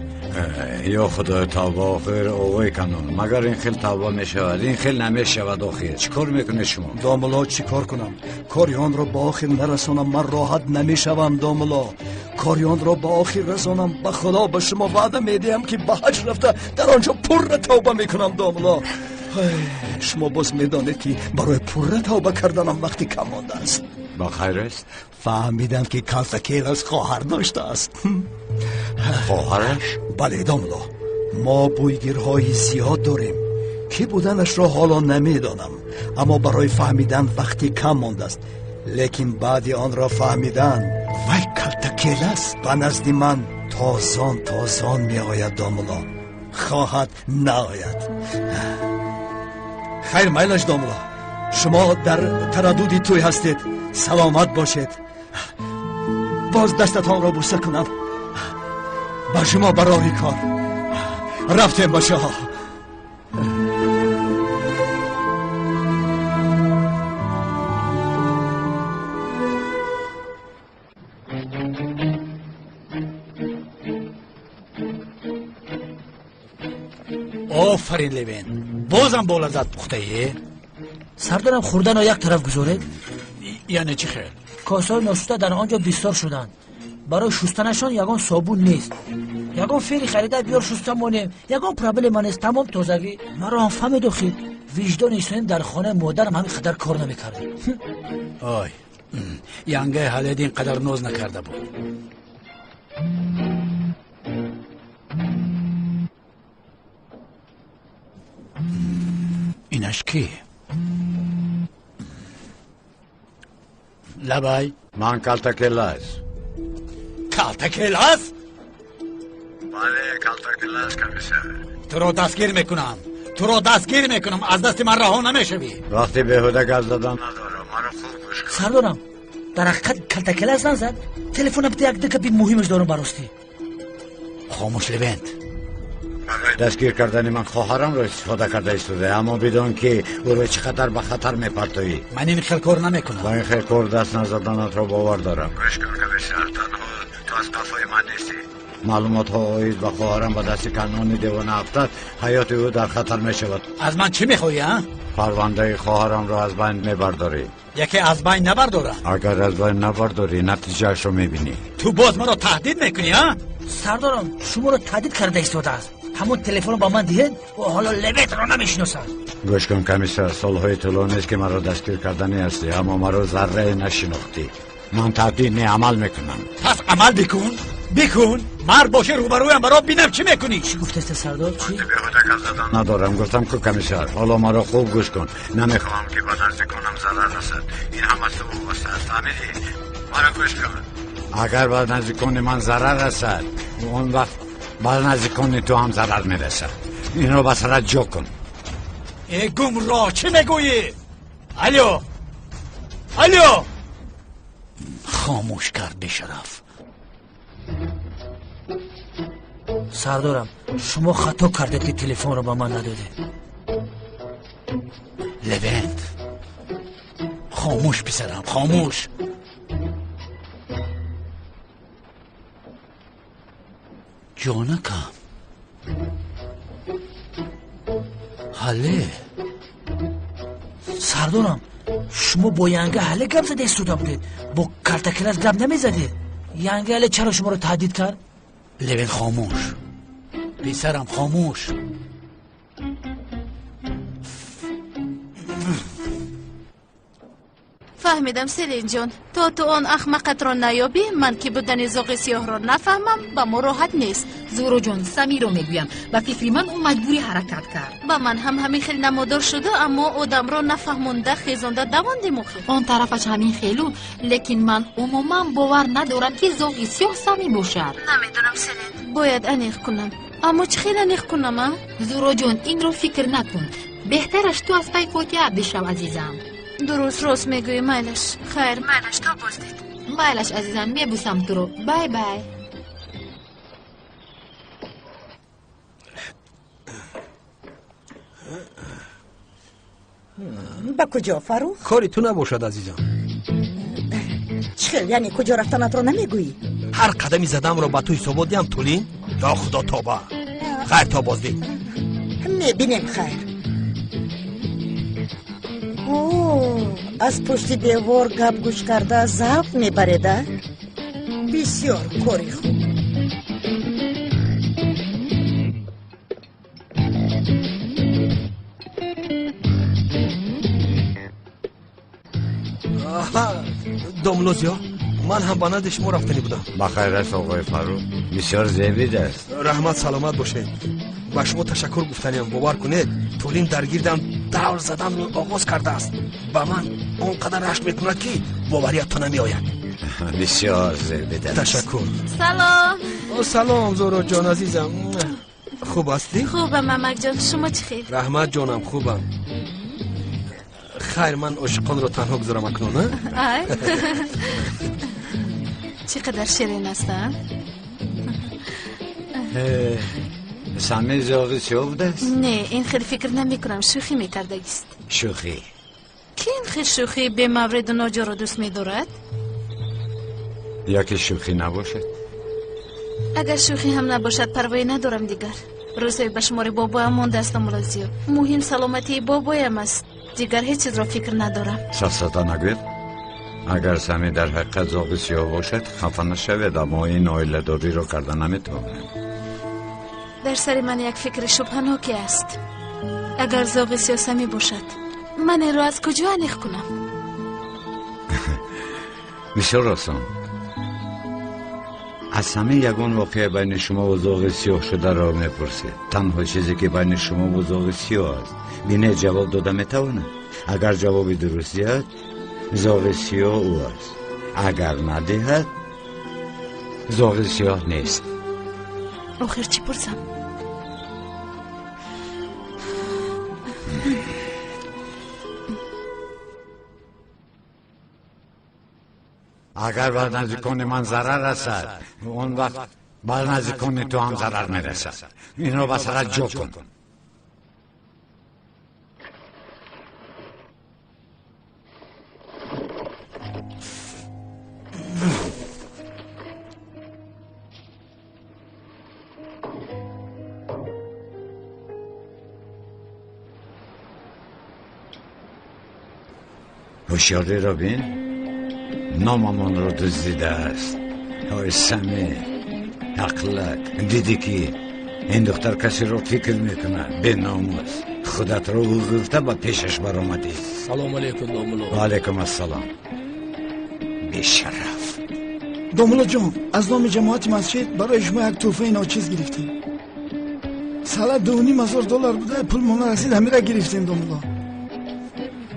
Ё худои, тавба охир, оғои Канон, магар ин хел тавба мешавад? Ин хел намешавад охир. Чӣ кор мекунед шумо?
Домулло, чӣ кор кунам? Кори онро ба охир нарасонам, ман роҳат намешавам, домулло. Кори онро ба охир расонам, ба худо ба шумо ваъда медиҳам, ки ба ҳаҷ рафта дар он ҷо пурра тавба мекунам, домулло. Шумо боз медонед, ки барои пурра тавба карданам вақти кам мондааст.
Ба хайр аст?
Фаҳмидам, ки калтакелас хоҳар доштааст.
Хоҳараш?
Бале, домулло. Мо бӯйгирҳои зиёд дорем. Кӣ буданашро ҳоло намедонам, аммо барои фаҳмидан вақти кам мондааст. Лекин баъди онро фаҳмидан, вай калтакелас ба назди ман тозон тозон меояд, домулло. Хоҳад наояд. Хайр, майлаш, домулло. Шумо дар тараддуди тӯй ҳастед. Саломат бошед. Боз дастатонро буса кунам. Ба шумо барори кор. Рафтем, бачаҳо.
Офарин, Левен, бозам бо лаззат пухтаӣ.
Сардорам, хӯрданро як тараф гузоред.
Яъне чӣ хел?
Косаҳои ношуста дар он ҷо бисёр шуданд. Барои шустанашон ягон собун нест. Ягон фери харида биёр, шуста монем. Ягон проблема нест, тамом тозагӣ. Маро ҳам фаҳмед охир. Виҷдони инсонӣ дар хонаи модарам ҳамин қадар кор намекард.
Ой, янгаи ҳалед ин қадар ноз накарда буд. Инаш кӣ? Лабай.
Ман калтакелас.
Калтакелас?
Бале, калтакелас, комиссар.
Туро дастгир мекунам. Туро дастгир мекунам. Аз дасти ман раҳо намешавӣ.
Вақти беҳуда гап задан надорам. Маро хуб гӯш кун.
Сардорам, дар ҳақиқат калтакелас назад. Телефона бите, як ду гапи муҳимаш дорам баростӣ.
Хомӯш, Левент.
Барои дастгир кардани ман хоҳарамро истифода карда истода, аммо бидон, ки ӯро чӣ қадар ба хатар мепартоӣ.
Ман ин хел кор намекунам.
Ба ин хел кор даст назаданатро бовар дорам. Гӯш кун, комиссар, танҳо ту аз қафои ман нестӣ. Маълумотҳо оид ба хоҳарам ба дасти Канони девона афтад, ҳаёти ӯ дар хатар мешавад.
Аз ман чӣ мехоҳӣ, а?
Парвандаи хоҳарамро аз байн мебардорӣ.
Яке аз байн набардорам.
Агар аз байн набардорӣ, натиҷаашро мебинӣ.
Ту боз маро таҳдид мекунӣ, а?
Сардорам, шуморо таҳдид карда истодааст. Ҳамон телефонро ба ман диҳед, ӯ ҳоло Леветро намешиносад.
Гӯш кун, комиссар, солҳои тӯлонест, ки маро дастгир карданӣ ҳастӣ, аммо маро заррае нашинохтӣ. Ман таҳдид не, амал мекунам.
Пас амал бикун, бикун. Мард бошӣ, рӯбарӯям баро, бинам чӣ мекунӣ.
Чӣ гуфтаст, сардор? Чӣ?
Беҳуда гап задан надорам. Гуфтам ку, комиссар, ҳоло маро хуб гӯш кун. Намехоҳам, ки ба наздиконам зарар расад. Ин ҳама аз ту вобаста аст, фаҳмидӣ? Маро гӯш кун. Агар ба наздикони ман зарар расад, он вақт ба наздикони ту ҳам зарар мерасад. Инро ба сарат ҷо кун.
Э, гумроҳ, чӣ мегӯӣ? Алё, алё! Хомӯш кард, бешараф.
Сардорам, шумо хато кардед, ки телефонро ба ман надодед.
Левент, хомӯш, писарам, хомӯш. Ҷонакам, ҳале.
Сардорам, шумо бо янга ҳале гап зада истода будед, бо калтакелас гап намезадед. Янга ҳале чаро шуморо таҳдид кард?
Левен, хомӯш, писарам, хомӯш.
Фаҳмидам, Селинҷон, то ту он ахмақатро наёбӣ, ман ки будани зоғи сиёҳро нафаҳмам, ба мо роҳат нест.
Зуҳроҷон, Самирро мегӯям, ба фикри ман ӯ маҷбурӣ ҳаракат кард.
Ба ман ҳам ҳамин хел намодор шуда, аммо одамро нафаҳмонда хезонда давондем охир.
Он тарафаш ҳамин хелу, лекин ман умуман бовар надорам, ки зоғи сиёҳ Самӣ бошад.
Намедонам, Селин, бояд аниқ кунам. Аммо чӣ хел аниқ кунам, а?
Зуҳроҷон, инро фикр накун. Беҳтараш ту аз пай фотиҳа бишав, азизам.
Дуруст, рост мегӯӣ, майлаш. Хайр, майлаш, то боздид.
Майлаш, азизам, мебусам туро. Бай бай.
Ба куҷо, Фаррух?
Кори ту набошад, азизам.
Чӣ Чӣ хел, яъне куҷо рафтанатро намегӯӣ?
Ҳар қадами задамро ба ту ҳисобот диҳам, Тулин? Ё худо, тоба! Хайр, то боздид.
Мебинем, хайр. О, аз пушти девор гап гӯш карда завқ мебаред, а? Бисёр кори хуб.
Домулло Зиё, ман ҳам ба назди шумо рафтанӣ будам.
Ба хайр аст, оғои Фаррух, бисёр зебид аст.
Раҳмат, саломат бошед. Ба шумо ташаккур гуфтаниам. Бовар кунед, Тулин дар гирдам давр заданро оғоз кардааст. Ба ман он қадар рашк мекунад, ки бовариятон намеояд.
Бисёр зебид аст.
Ташаккур.
Салом.
Салом, Зуҳроҷон азизам. Хуб ҳастӣ?
Хубам, амакҷон, шумо чӣ хел?
Раҳмат ҷонам, хубам. Хайр, ман ошиқонро танҳо гузорам акнун, а?
Ай. Чӣ қадар ширин аст, а?
Сами зоғи сиёҳ будааст?
Не, ин хел фикр намекунам, шӯхӣ мекардагист.
Шӯхӣ?
Ки ин хел шӯхии бемавриду ноҷоро дӯст медорад?
Яке шӯхӣ набошад?
Агар шӯхӣ ҳам набошад, парвоӣ надорам дигар. Рӯзҳои ба шумори бобоям мондааст, домулло Зиё. Муҳим саломатии бобоям аст. Дигар ҳеҷ чизро фикр надорам.
Сафсата нагӯед. Агар Сами дар ҳақиқат зоғи сиёҳ бошад, хафа нашавед, аммо ин оиладориро карда наметавонем.
Дар сари ман як фикри шубҳаноке аст. Агар зоғи сиёҳ Сами бошад, ман инро аз куҷо аниқ кунам?
Бисёр осон. Аз Сами ягон воқеа байни шумо ва зоғи сиёҳ шударо мепурсед. Танҳо чизе ки байни шумо ва зоғи сиёҳ аст. Бинед, ҷавоб дода метавонад. Агар ҷавоби дуруст диҳад, зоғи сиёҳ ӯ аст. Агар надиҳад, зоғи сиёҳ нест.
Охир чӣ пурсам?
Агар ба наздикони ман зарар расад, он вақт ба наздикони ту ҳам зарар мерасад. Инро ба сарат ҷо кун. Ҳушёриро бин, номамонро дуздидааст. Ой Сами, ақлак, дидӣ ки ин духтар касеро фикр мекунад, беномус. Худатро ӯ гуфта ба пешаш баромадӣ.
Салому алейкум, домулло.
Ва алейкум ассалом. Бешараф.
Домулло ҷон, аз номи ҷамоати масҷид барои шумо як тӯҳфаи ночиз гирифтем. Сала $2,500 буда, пулмон расид, ҳамира гирифтем, домулло.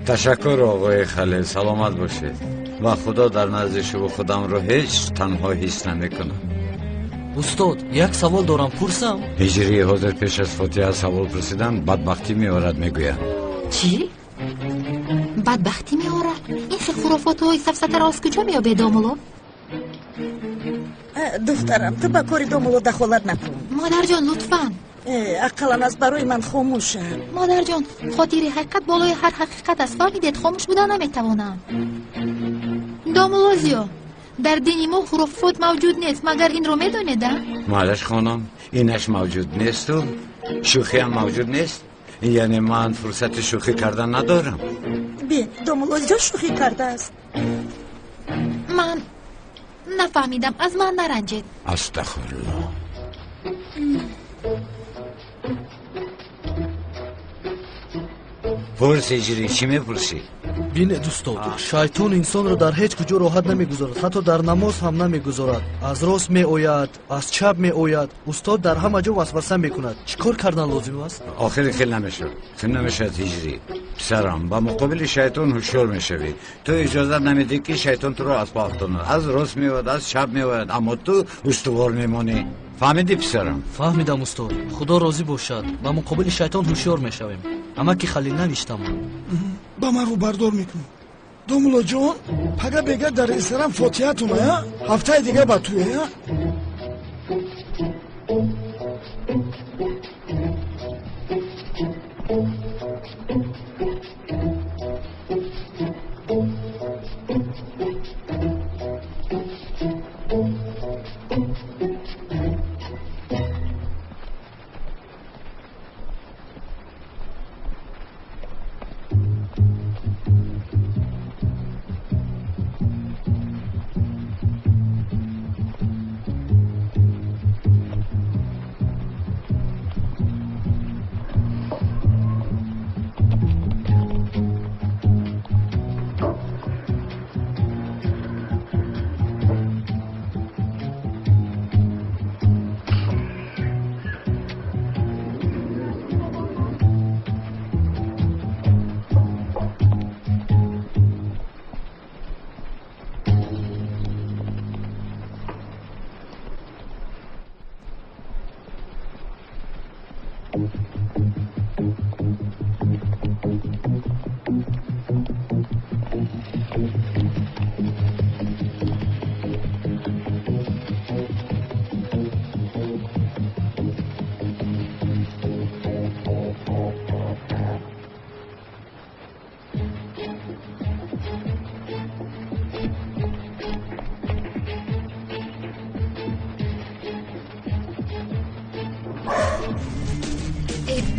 Ташаккур, оғои Халил, саломат бошед. Ва худо дар назди шумо худамро ҳеҷ танҳо ҳис намекунам.
Устод, як савол дорам, пурсам?
Ҳиҷрии ҳозир пеш аз фотиҳа савол пурсидан бадбахтӣ меорад, мегӯянд.
Чӣ? Бадбахтӣ меорад? Ин хел хурофотҳои сафсатаро аз куҷо меёбед, домулло?
Духтарам, ту ба кори домулло дахолат накун.
Модарҷон, лутфан.
Ақаллан аз барои ман хомӯшам.
Модарҷон, хотири ҳақиқат болои ҳар ҳақиқат аст. Фаҳмидед, хомӯш буда наметавонам. Домулло Зиё, дар дини мо хурофот мавҷуд нест, магар инро медонед, а?
Маълаш хонам, инаш мавҷуд несту шӯхиам мавҷуд нест. Яъне ман фурсати шӯхӣ кардан надорам.
Бин, домулло Зиё шӯхӣ кардааст.
Ман нафаҳмидам, аз ман наранҷед.
Астағфируллоҳ. Пурс, ҳиҷрӣ, чӣ мепурсӣ?
Бинед, устод, шайтон инсонро дар ҳеҷ куҷо роҳат намегузорад, ҳатто дар намоз ҳам намегузорад. Аз рост меояд, аз чап меояд. Устод дар ҳама ҷо васваса мекунад. Чӣ кор кардан лозим аст?
Охири хел намешавад. Хел намешавад, ҳиҷрӣ. Писарам, ба муқобили шайтон ҳушёр мешавӣ. Ту иҷозат намедиҳӣ, ки шайтон туро аз по афтонад. Аз рост меояд, аз чап меояд, аммо ту устувор мемонӣ. Фаҳмидӣ, писарам?
Фаҳмидам, устод. Худо розӣ бошад. Ба муқобили шайтон ҳушёр мешавем. Амаки Халил навиштам.
Ба ман рӯбардор мекунӣ. Домулло ҷон, пага бега дар ресторан фотиҳатун, а? Ҳафтаи дига ба туе, а?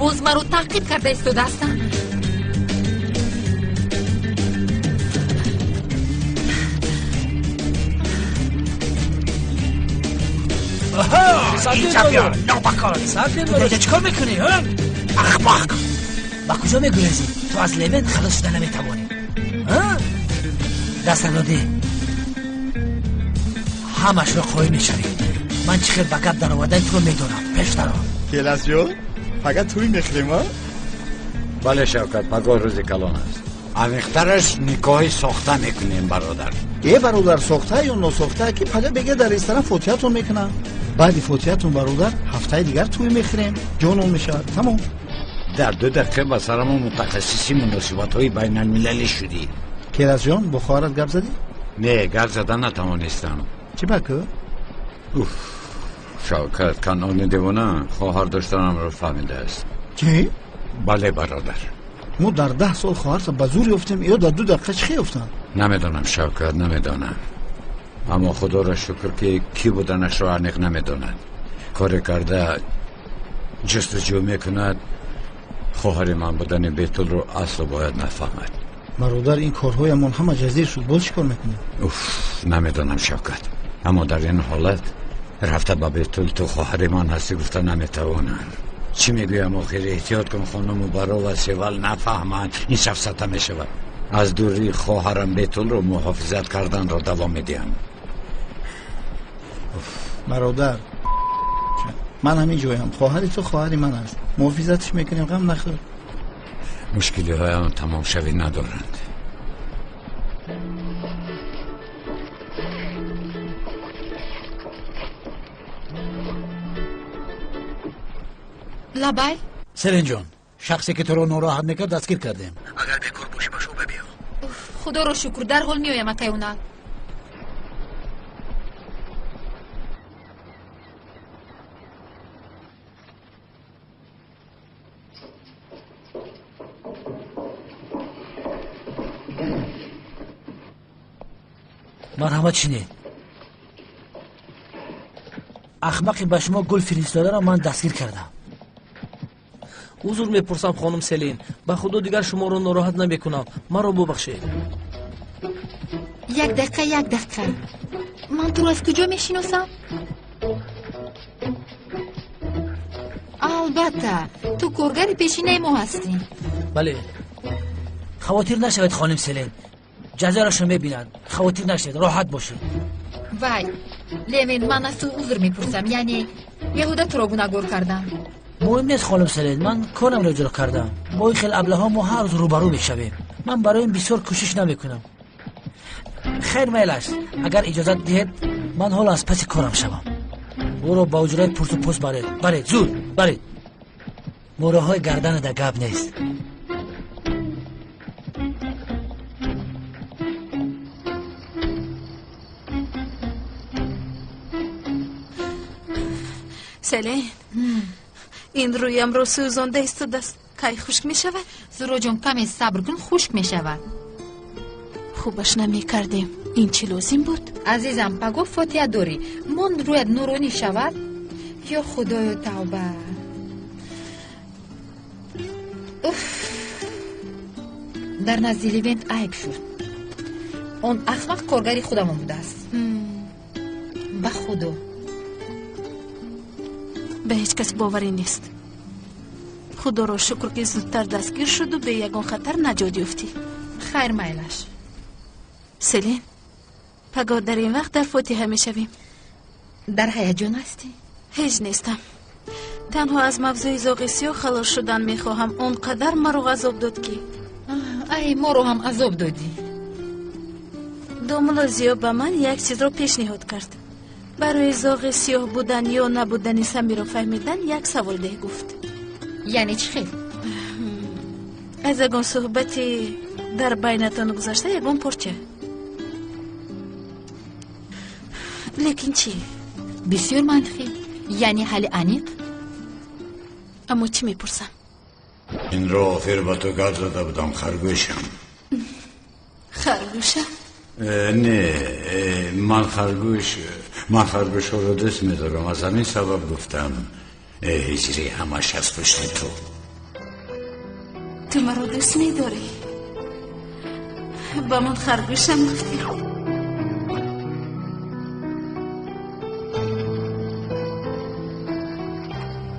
Боз маро таъқиб карда истодаастанд.
Ту чӣ кор мекунӣ? Ахмақ! Ба куҷо мегурезӣ? Ту аз Левент халос шуда наметавонӣ. Дастатро деҳ. Ҳамашро қоим мешавӣ. Ман чӣ хел ба гап даровардани туро медонам. Пеш даро.
Келасҷон, пага тӯй мехӯрем, а?
Бале, Шавкат, пагоҳ рӯзи калон аст. Амиқтараш никоҳи сохта мекунем, бародар.
Э, бародар, сохта ё носохта, ки пага бега дар ресторан фотиҳатон мекунам. Баъди фотиҳатон, бародар, ҳафтаи дигар тӯй мехӯрем. Ҷонон мешавад. Тамом.
Дар 2 дақиқа ба сарамо мутахассиси муносибатҳои байналмилалӣ шудӣ.
Келасҷон, бо хоҳарат гап задӣ?
Не, гап зада натавонистам.
Чӣ ба ку?
Уф, Шавкат, Канони девона хоҳар доштанамро фаҳмидааст.
Чӣ?
Бале, бародар.
Мо дар 10 сол хоҳарта ба зур ёфтем, ё дар 2 дақиқа чӣ ёфтанд?
Намедонам, Шавкат, намедонам. Аммо худоро шукр, ки кӣ буданашро аниқ намедонад. Коре карда ҷустуҷӯ мекунад. Хоҳари ман будани Бетулро асло бояд нафаҳмад.
Бародар, ин корҳоямон ҳама ҷазир шуд. Боз чӣ кор мекунем?
Уф, намедонам, Шавкат. Аммо дар ин ҳолат рафта ба Бетул ту хоҳари ман ҳастӣ гуфта наметавонам. Чӣ мегӯям охир? Эҳтиёт кун, хонуму баро ва Севал нафаҳманд. Ин сафсата мешавад. Аз дурии хоҳарам Бетулро муҳофизат карданро давом медиҳам.
Бародар, ман ҳамин ҷоям. Хоҳари ту хоҳари ман аст. Муҳофизатш мекунем, ғам нахӯр.
Мушкилиҳоям тамомшавӣ надоранд.
Лабай?
Селинҷон, шахсе ки туро нороҳат мекард дастгир кардем. Агар бекор бошӣ ба шӯъба биё.
Худоро шукр, дарҳол меоям, акай Унал.
Марҳамат, шинед. Ахмақи ба шумо гул фиристодаро ман дастгир кардам.
Узр мепурсам, хонум Селин. Ба худо дигар шуморо нороҳат намекунам. Маро бубахшед.
Як дақиқа, як дақиқа. Ман туро аз куҷо мешиносам? Албатта, ту коргари пешинаи мо ҳастӣ.
Бале.
Хавотир нашавед, хонум Селин. Ҷазояшро мебинанд. Хавотир нашавед, роҳат бошед.
Вай, Левин, ман аз ту узр мепурсам. Яъне беҳуда туро гунаҳгор кардам.
Муҳим нест, хонум Селин, ман корамро иҷро кардам. Бо ин хел аблаҳо мо ҳар рӯз рӯбарӯ мешавем. Ман барои ин бисёр кӯшиш намекунам. Хайр, майл аст. Агар иҷозат диҳед, ман ҳоло аз паси корам шавам. Ӯро ба ҳуҷраи пурсу пӯст баред. Баред, зуд, баред. Мӯраҳои гарданада гап нест.
Селин, ин рӯямро сӯзонда истодааст. Кай хушк мешавад?
Зуроҷон, каме сабр кун, хушк мешавад.
Хубаш намекардем. Ин чӣ лозим буд?
Азизам, пагоҳ фотиҳа дорӣ. Мон рӯят нуронӣ шавад? Ё худоё, тавба. Уф, дар назди Левент айб шуд. Он ахмақ коргари худамон будааст. Ба худо.
Ба ҳеҷ кас боварӣ нест. Худоро шукр, ки зудтар дастгир шуду бе ягон хатар наҷот ёфтӣ.
Хайр, майлаш.
Селин, пагоҳ дар ин вақт дар фотиҳа мешавем.
Дар ҳаяҷон ҳастӣ?
Ҳеҷ нестам. Танҳо аз мавзӯи зоғи сиёҳ халос шудан мехоҳам. Он қадар маро ғазоб дод, ки
ай, моро ҳам азоб додӣ.
Домулло Зиё ба ман як чизро пешниҳод кард. Барои зоғи сиёҳ будан ё набудани Самиро фаҳмидан як савол деҳ, гуфт.
Яъне чӣ хел?
Аз ягон суҳбати дар байнатон гузашта ягон порча. Лекин чӣ?
Бисёр мантиқӣ, яъне ҳалли аниқ.
Аммо чӣ мепурсам?
Инро охир ба ту гап зада будам, харгӯшам.
Харгӯша?
Не, ман харгӯш, ман харгӯшҳоро дӯст медорам, аз ҳамин сабаб гуфтам. Ҳиҷрӣ ҳамаш аз пушти ту.
Ту маро дӯст медорӣ? Ба ман харгӯшам гуфтӣ?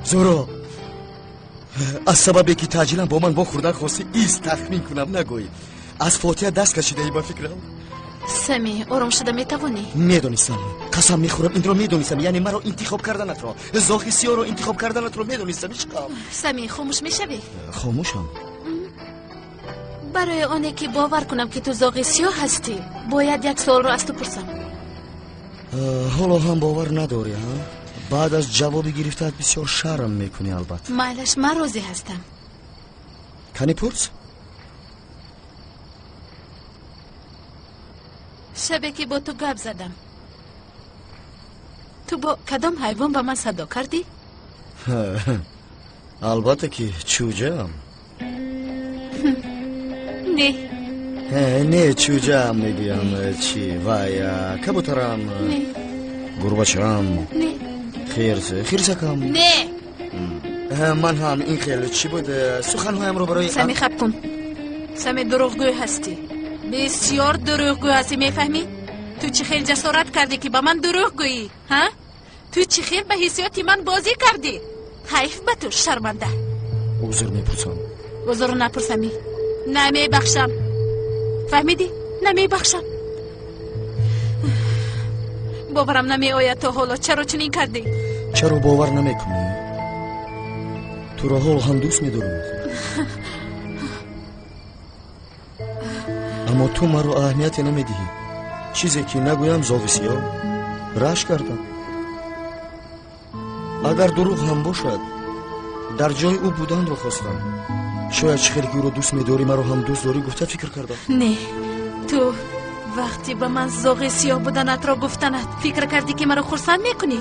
Зуро, аз сабабе ки таъҷилан бо ман вохӯрдан хостӣ, ист тахмин кунам, нагӯӣ. Аз Фотиҳа даст кашидаӣ ба фикрам.
Сами, ором шуда метавонӣ?
Медонистам, қасам мехӯрам, инро медонистам, яъне маро интихоб карданатро, зоғи сиёҳро интихоб карданатро медонистам, ишқам.
Сами, хомӯш мешавӣ?
Хомӯшам.
Барои оне ки бовар кунам ки ту зоғи сиёҳ ҳастӣ, бояд як суолро аз ту пурсам.
Ҳоло ҳам бовар надорӣ, ҳа? Баъд аз ҷавоби гирифтаат бисёр шарм мекунӣ, албатта.
Майлаш, ман розӣ ҳастам.
Кани пурс?
Шабе ки бо ту гап задам, ту бо кадом ҳайвон ба ман садо кардӣ?
Албатта ки чӯҷаам.
Не.
Не, чӯҷаам мегӯям. Чӣ? Вай, кабутарам.
Не.
Гурбачаам.
Не.
Хирс, хирсакам.
Не.
Ман ҳам ин хел чӣ буд, суханҳоямро барои
Сами, хаб кун. Сами, дурӯғгӯй ҳастӣ. Бисёр дурӯғгӯй ҳастӣ, мефаҳмӣ? Ту чӣ хел ҷасорат кардӣ ки ба ман дурӯғ гӯӣ, ҳа? Ту чӣ хел ба ҳиссиёти ман бозӣ кардӣ? Ҳайф ба ту, шарманда.
Узр мепурсам.
Узр напурсами. Намебахшам. Фаҳмидӣ? Намебахшам. Боварам намеояд то ҳоло. Чаро чунин кардӣ?
Чаро бовар намекунӣ? Туро ҳоло ҳам дӯст медорам. Аммо ту маро аҳамияте намедиҳӣ. Чизе ки нагӯям, зоғи сиёҳ, рашк кардам. Агар дурӯғ ҳам бошад, дар ҷои ӯ буданро хостам. Шояд чӣ хеле ки ӯро дӯст медорӣ, маро ҳам дӯст дорӣ гуфта фикр кардам.
Не, ту вақте ба ман зоғи сиёҳ буданатро гуфтанат, фикр кардӣ ки маро хурсанд мекунӣ?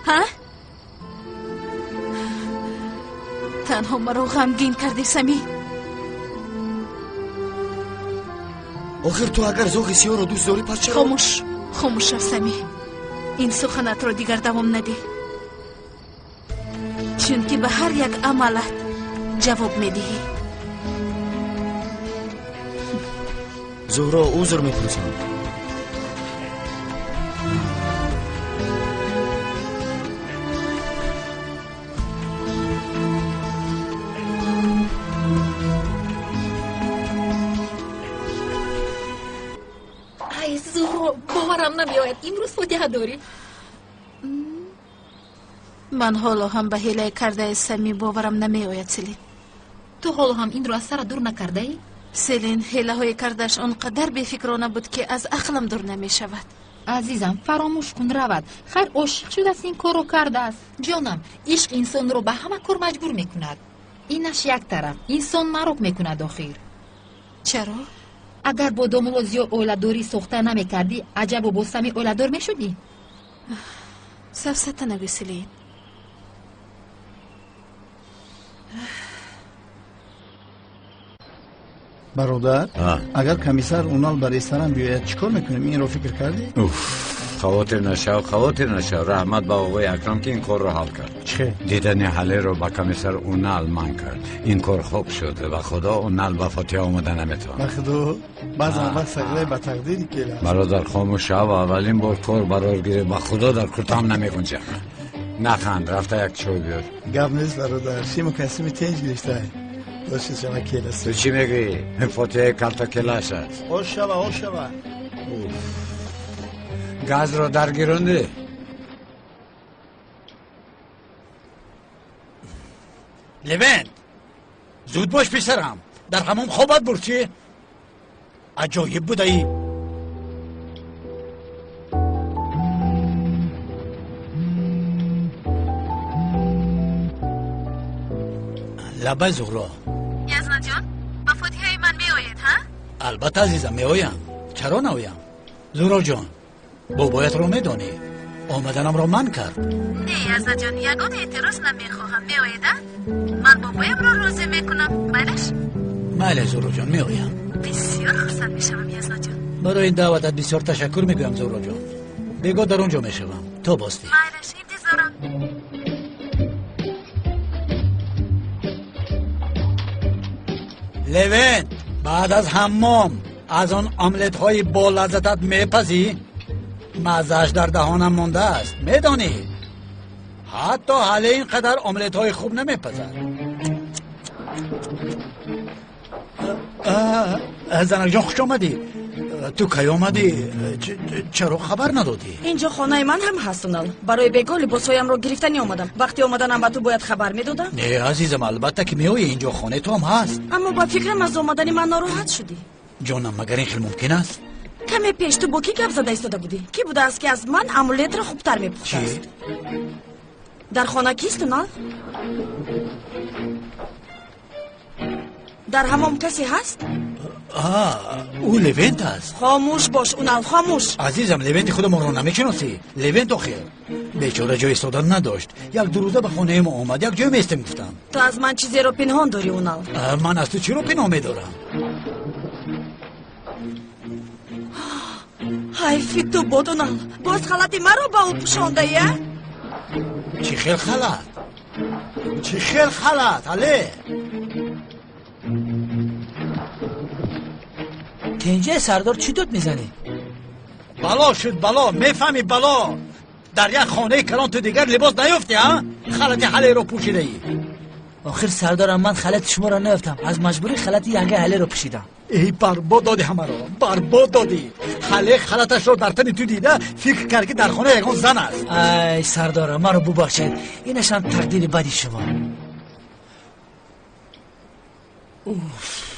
Ҳа? Танҳо маро ғамгин кардӣ, Сами.
Охир ту агар зоғи сиёҳро дӯст дорӣ, пас чаро?
Хомӯш, хомӯш шав, Сами. Ин суханатро дигар давом надеҳ, чунки ба ҳар як амалат ҷавоб медиҳӣ.
Зуҳро, узр мепурсам.
Ай, Зуҳро, боварам намеояд, имрӯз фотиҳа дорӣ.
Ман ҳоло ҳам ба ҳилаи кардаи Сами боварам намеояд, Селин.
Ту ҳоло ҳам инро аз сара дур накардаӣ?
Селин, ҳилаҳои кардааш он қадар бефикрона буд, ки аз ақлам дур намешавад.
Азизам, фаромӯш кун, равад. Хайр, ошиқ шудааст, ин корро кардааст. Ҷонам, ишқ инсонро ба ҳама кор маҷбур мекунад. Инаш як тараф, инсон марок мекунад охир.
Чаро?
Агар бо домулло Зиё оиладорӣ сохта намекардӣ, аҷабо бо Сами оиладор мешудӣ?
Сафсата нагӯ, Селин.
Бародар, агар комиссар Унал ба ресторан биёяд, чӣ кор мекунем? Инро фикр кардӣ?
Уф, хавотир нашав, хавотир нашав. Раҳмат ба оғои Акрам, ки ин корро ҳал кард.
Чӣ?
Дидани ҳалеро ба комиссар Унал ман кард. Ин кор хуб шуд. Ба худо, Унал ба Фотиҳа омада наметавонад.
Ба худо, баъзан вақт сағирае ба тақдири келаст.
Бародар, хомӯш шав. Аввалин бор кор барор гирифт. Ба худо, дар куртам намегунҷам. Наханд, рафта як чой биёр.
Гап нест, бародар, шиму касими тенҷ гирифтай. Бошед, шава келаст.
Ту чӣ мегӯӣ? Фотиҳаи калта келаш аст.
Ош шава, ош шава.
Газро даргирондӣ?
Левент, зуд бош, писарам. Дар ҳамон хобат бурд чӣ? Аҷоиб будаӣ. Лабай Зуҳро.
Язнаҷон, ба фотиҳаи ман меоед, ҳа?
Албатта, азизам, меоям. Чаро наоям? Зуҳроҷон, бобоятро медонӣ, омаданамро манъ кард.
Не, Язнаҷон, ягон эътироз намехоҳам. Меоед, а? Ман бобоямро розӣ мекунам. Майлаш?
Майли, Зуҳроҷон, меоям.
Бисёр хурсанд мешавам, Язнаҷон.
Барои ин даъватат бисёр ташаккур мегӯям, Зуҳроҷон. Бегоҳ дар он ҷо мешавам. То боздид.
Майлаш, интизорам.
Левент, баъд аз ҳаммом аз он омлетҳои болаззатат мепазӣ? Маззааш дар даҳонам мондааст, медонӣ? Ҳатто ҳале ин қадар омлетҳои хуб намепазад. Занакҷон, хуш омадӣ. Ту кай омадӣ? Чаро хабар надодӣ?
Инҷо хонаи ман ҳам ҳаст, Унал. Барои бегоҳ либосҳоямро гирифтанӣ омадам. Вақти омаданам ба ту бояд хабар медодам?
Не, азизам, албатта ки меоӣ, инҷо хонаи ту ҳам ҳаст.
Аммо ба фикрам аз омадани ман нороҳат шудӣ.
Ҷонам, магар ин хел мумкин аст?
Каме пеш ту бо кӣ гап зада истода будӣ? Кӣ будааст, ки аз ман амулетро хубтар мепухтааст? Дар хона кист, Унал? Дар ҳамом касе ҳаст?
Ӯ Левент аст.
Хомӯш бош, Унал, хомӯш.
Азизам, Левенти худамонро намешиносӣ? Левент охир бечора ҷои истодан надошт. Як ду рӯза ба хонаи мо омад, як ҷой меистем гуфтам.
Ту аз ман чизеро пинҳон дорӣ, Унал.
Ман аз ту чиро пинҳон медорам?
Ҳайфи ту бод, Унал. Боз халати маро ба ӯ пӯшондаӣ, а?
Чӣ хел халат? Чӣ хел халат, але?
Тенҷаи сардор чӣ дод мезанӣ?
Бало шуд, бало, мефаҳмӣ, бало. Дар як хонаи калон ту дигар либос наёфтӣ, а? Халати ҳалеро пӯшидаӣ.
Охир сардорам, ман халати шуморо наёфтам. Аз маҷбурӣ халати янгаи ҳалеро пӯшидам.
Эй, барбод додӣ ҳамаро, барбод додӣ. Ҳале халаташро дар тани ту дида фикр кард, ки дар хона ягон зан аст.
Ай, сардорам, маро бубахшед. Инашам тақдири бади шумо.
Уф.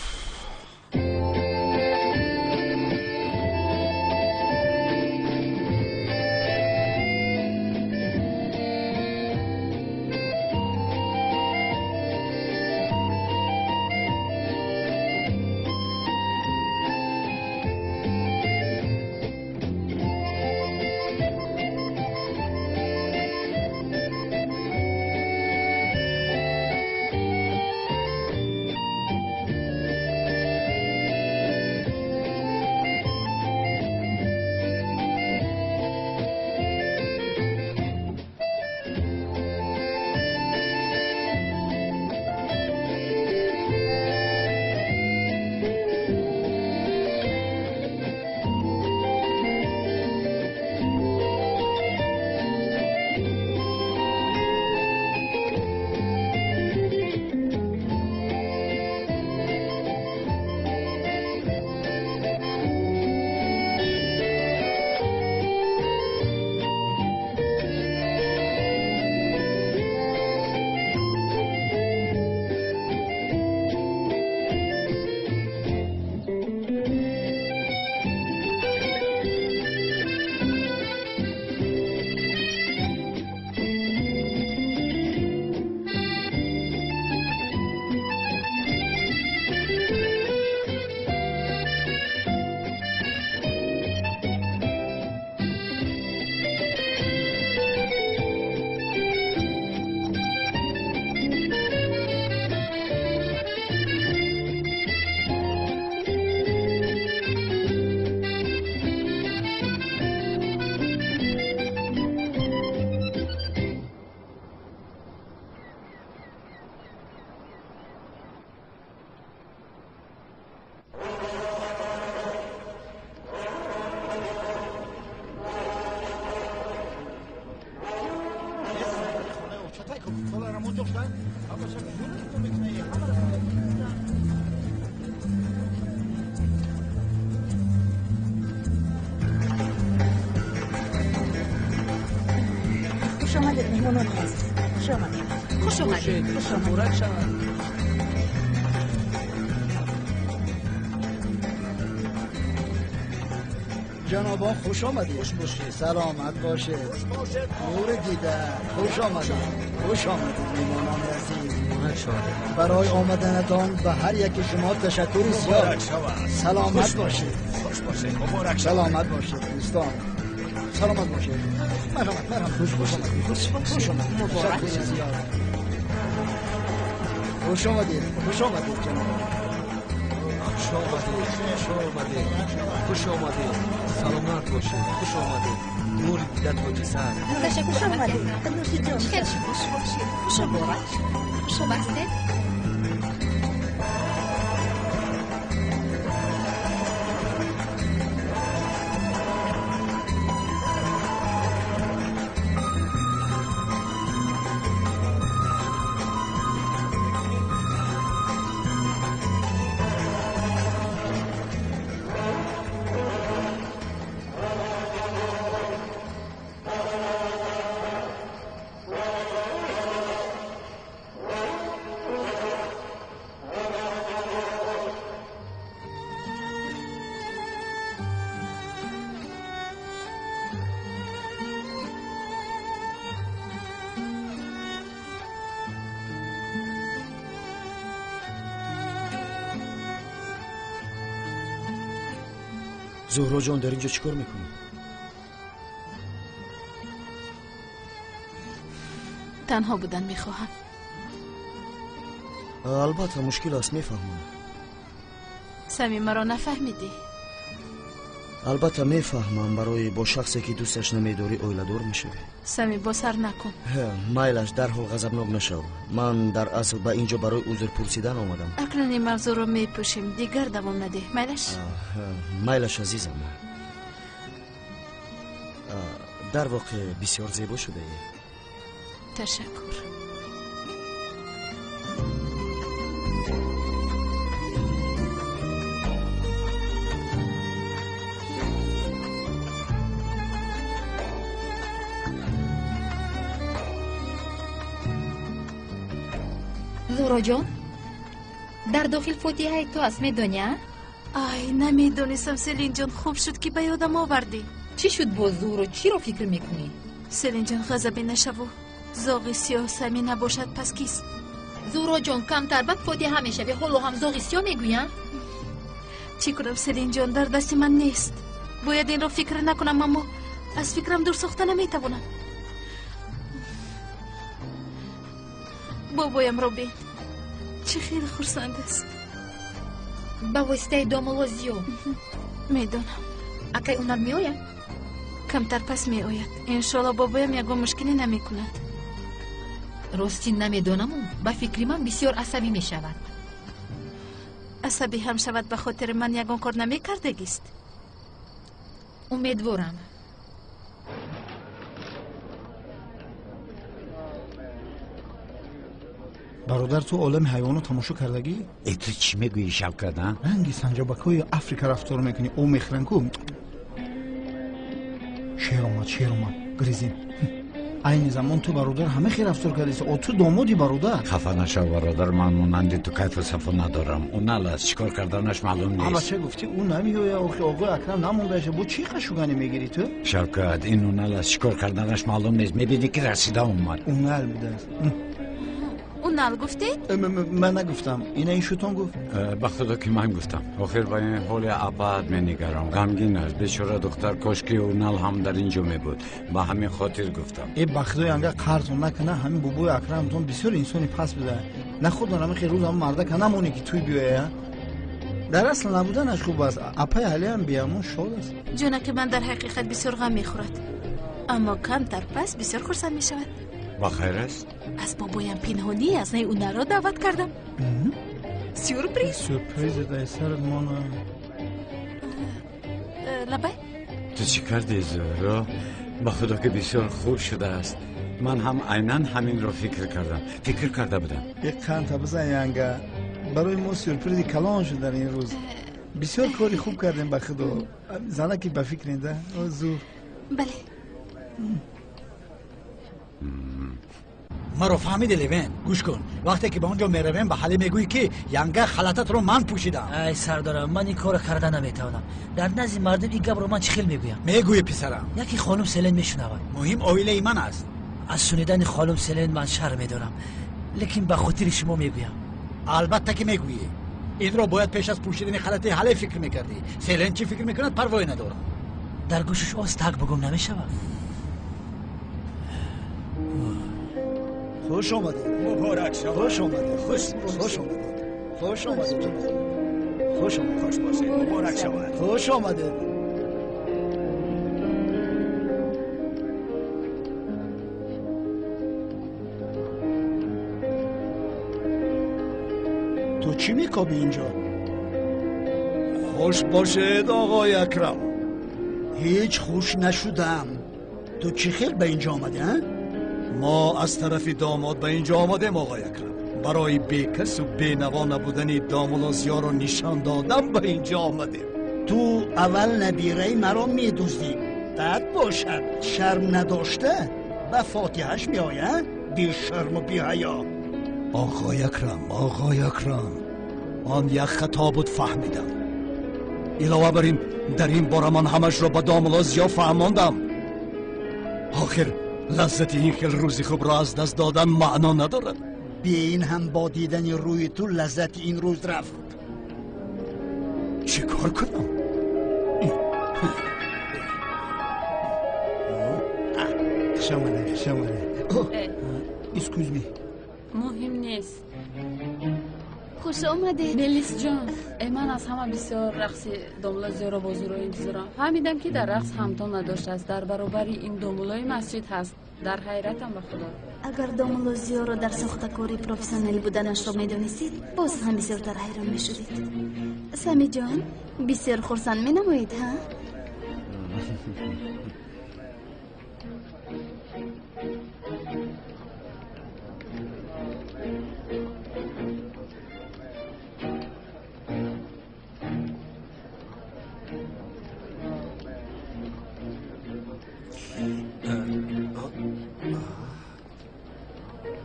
Хуш омадед, меҳмонони азиз. Хуш омадед.
Хуш омадед.
Хуш омадед.
Ҷанобон, хуш омадед. Хуш бошед. Саломат бошед. Нури дида. Хуш омадед. Хуш омадед, меҳмонони азиз.
Хуш омадед.
Барои омаданатон ба ҳар яки шумо ташаккури зиёд. Саломат бошед.
Хуш бошед. Муборак шавад.
Саломат бошед дӯстон. Саломат бошед. Марҳамат, марҳамат.
Хуш бошед.
Хуш бошед.
Муборак
Ташаккури зиёд. Хуш омадед. Хуш омадед ҷаноб.
Хуш омадед. Хуш омадед. Хуш омадед. Саломат бошед. Хуш омадед. Нури дида тоҷи сар.
Ташаккур
Хуш омадед. Нӯшиҷон.
Хеле
Хуш бошед. Хуш
муборак. Хуш омадед.
Зуҳроҷон, дар ин ҷо чӣ кор мекунӣ?
Танҳо будан мехоҳам.
Албатта мушкил аст, мефаҳмам.
Сами, маро нафаҳмидӣ.
Албатта мефаҳмам, барои бо шахсе ки дӯсташ намедорӣ оиладор мешавӣ.
Сами, босар накун.
Майлаш, дарҳол ғазабнок нашав. Ман дар асл ба ин ҷо барои узр пурсидан омадам.
Акнун ин мавзӯъро мепӯшем, дигар давом надеҳ. Майлаш?
Майлаш, азизам. Дар воқеъ бисёр зебо шудаӣ.
Ташаккур.
Зуҳроҷон, дар дохил фотиҳаи ту аст, медонӣ, а?
Ай, намедонистам, Селинҷон, хуб шуд ки ба ёдам овардӣ.
Чӣ шуд боз, Зуҳро? Чиро фикр мекунӣ?
Селинҷон, ғазабӣ нашаву. Зоғи сиёҳ Сами набошад, пас кист?
Зуҳроҷон, камтар баъд фотиҳа мешавӣ, ҳоло ҳам зоғи сиёҳ мегӯянд?
Чӣ кунам, Селинҷон, дар дасти ман нест. Бояд инро фикр накунам, аммо аз фикрам дур сохта наметавонам. Бобоямро бин, чӣ хеле хурсанд аст.
Ба воситаи домулло Зиё.
Медонам.
Акай унар меояд?
Камтар пас меояд. Иншоалло бобоям ягон мушкиле намекунад.
Рости намедонаму, ба фикри ман бисёр асабӣ мешавад.
Асабӣ ҳам шавад, ба хотири ман ягон кор намекардагист.
Умедворам.
Бародар, ту олами ҳайвонот тамошо кардагӣ?
Э, ту чӣ мегӯӣ, Шавкат, а?
Ранги санҷобакҳои Африка рафтор мекунӣ. Ӯ мехӯранд ку. Шер омад, шер омад, гризин. Айни замон ту, бародар, ҳама хел рафтор кардӣ. О, ту домоди, бародар.
Хафа нашав, бародар, ман монанди ту кайфу сафо надорам. Ӯ нал аст, чӣ кор карданаш маълум нест.
Ама ча гуфтӣ, ӯ намеояд, охи оғои Акрам намондаша. Бо чӣ қашуганӣ мегирӣ ту?
Шавкат, ин ӯ нал аст, чӣ кор карданаш маълум нест. Мебинӣ ки расида омад.
Ӯ нал будааст.
Унал гуфтед?
Ман нагуфтам, ина ин шутон гуфт.
Ба худо ки ман гуфтам. Охир ба ин ҳоли абад менигарам. Ғамгин аст бечора духтар, кошки Унал ҳам дар ин ҷо мебуд. Ба ҳамин хотир гуфтам.
Э, ба худои анга қарзон накана, ҳамин бобои Акрамтон бисёр инсони паст буда. Нахудон ҳамин хел рӯз ҳам мардака намонӣ ки туй биёя. Дар асл набуданаш хуб аст. Апаи Ҳалиам биямон шод аст.
Ҷонаки ман дар ҳақиқат бисёр ғам мехӯрад, аммо камтар пас бисёр хурсанд мешавад.
Ба хайр аст?
Аз бобоям пинҳонӣ аз наи Унаро даъват кардам. Сюрприз.
Сюрприз дай сарат мона.
Лабай?
Ту чӣ кардӣ, Зуҳро? Ба худо ки бисёр хуб шудааст. Ман ҳам айнан ҳаминро фикр кардам. Фикр карда будам.
Як қанта бизан, янга. Барои мо сюрпризи калон шуд дар ин рӯз. Бисёр кори хуб кардем, ба худо. Занаки ба фикрен да? О, Зуҳр.
Бале.
Маро фаҳмиди, Левен? Гӯш кун, вақте ки ба он ҷо меравем, ба Ҳалӣ мегӯӣ ки янга халататро ман пӯшидам.
Ай сардорам, ман ин корро карда наметавонам. Дар назди мардум ин гапро ман чӣ хел мегӯям?
Мегӯӣ, писарам.
Яке хонум Селен мешунавад.
Муҳим оилаи ман аст.
Аз шунидани хонум Селен ман шарм медорам. Лекин ба хотири шумо мегӯям.
Албатта ки мегӯӣ. Инро бояд пеш аз пӯшидани халати ҳале фикр мекардӣ. Селен чӣ фикр мекунад, парвое надорам.
Дар гӯшаш оз так бугум намешавад.
Хуш омадед.
Муборак шавад.
Хуш омадед. Хуш омадед. Хуш омадед. Хуш омадед.
Хуш бошед. Муборак шавад.
Хуш омадед. Ту чӣ мекобӣ инҷо?
Хуш бошед, оғои Акрам.
Ҳеҷ хуш нашудам. Ту чӣ хел ба инҷо омадӣ, а?
Мо аз тарафи домод ба инҷо омадем, оғои Акрам. Барои бекасу бенаво набудани домулло Зиёро нишон додан ба инҷо омадем.
Ту аввал набираи маро медуздӣ, баъд бошад шарм надошта ба фотиҳаш меоя, бешарму беҳаё.
Оғои Акрам, оғои Акрам, он як хато буд, фаҳмидам. Илова бар ин, дар ин бора ман ҳамашро ба домулло Зиё фаҳмондам. Охир лаззати ин хел рӯзи хубро аз даст додан маъно надорад.
Бе ин ҳам бо дидани рӯи ту лаззати ин рӯз рафт.
Чӣ кор кунам?
Хуш омадед, хуш омадед. Excuse me.
Муҳим нест.
Хуш омадед.
Мелисҷон, ман аз ҳама бисёр рақси домулло Зиёро бо Зуҳро интизорам. Фаҳмидам, ки дар рақс ҳамто надоштааст. Дар баробари ин домуллои масҷид ҳаст. Дар ҳайратам, ба худо.
Агар домулло Зиёро дар сохтакори профессионал буданашро медонистед, боз ҳам бисёртар ҳайрон мешудед. Самиҷон, бисёр хурсанд менамоед, ҳа?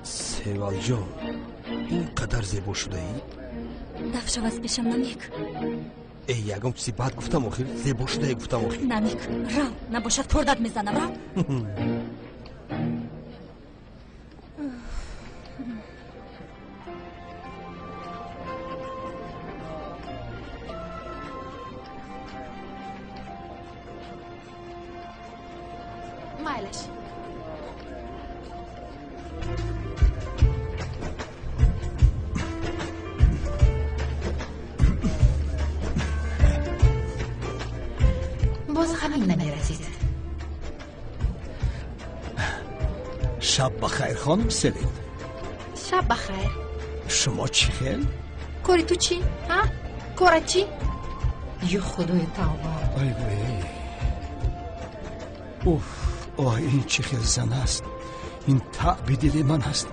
Севалҷон, ин қадар зебо шудаӣ?
Даф шав аз пешам, Намик.
Эй, ягон чизи бад гуфтам охир? Зебо шудаӣ гуфтам охир.
Намик, рав, набошад кордат мезанам, рав.
Майлаш.
Боз ҳамин намерасид.
Шаб ба хайр, хонум Селин.
Шаб ба хайр.
Шумо чӣ хел?
Кори ту чӣ? Ҳа? Корат чӣ? Ё худои тавба.
Ай вой. Уф, оҳ, ин чӣ хел зан аст. Ин таъби дили ман аст.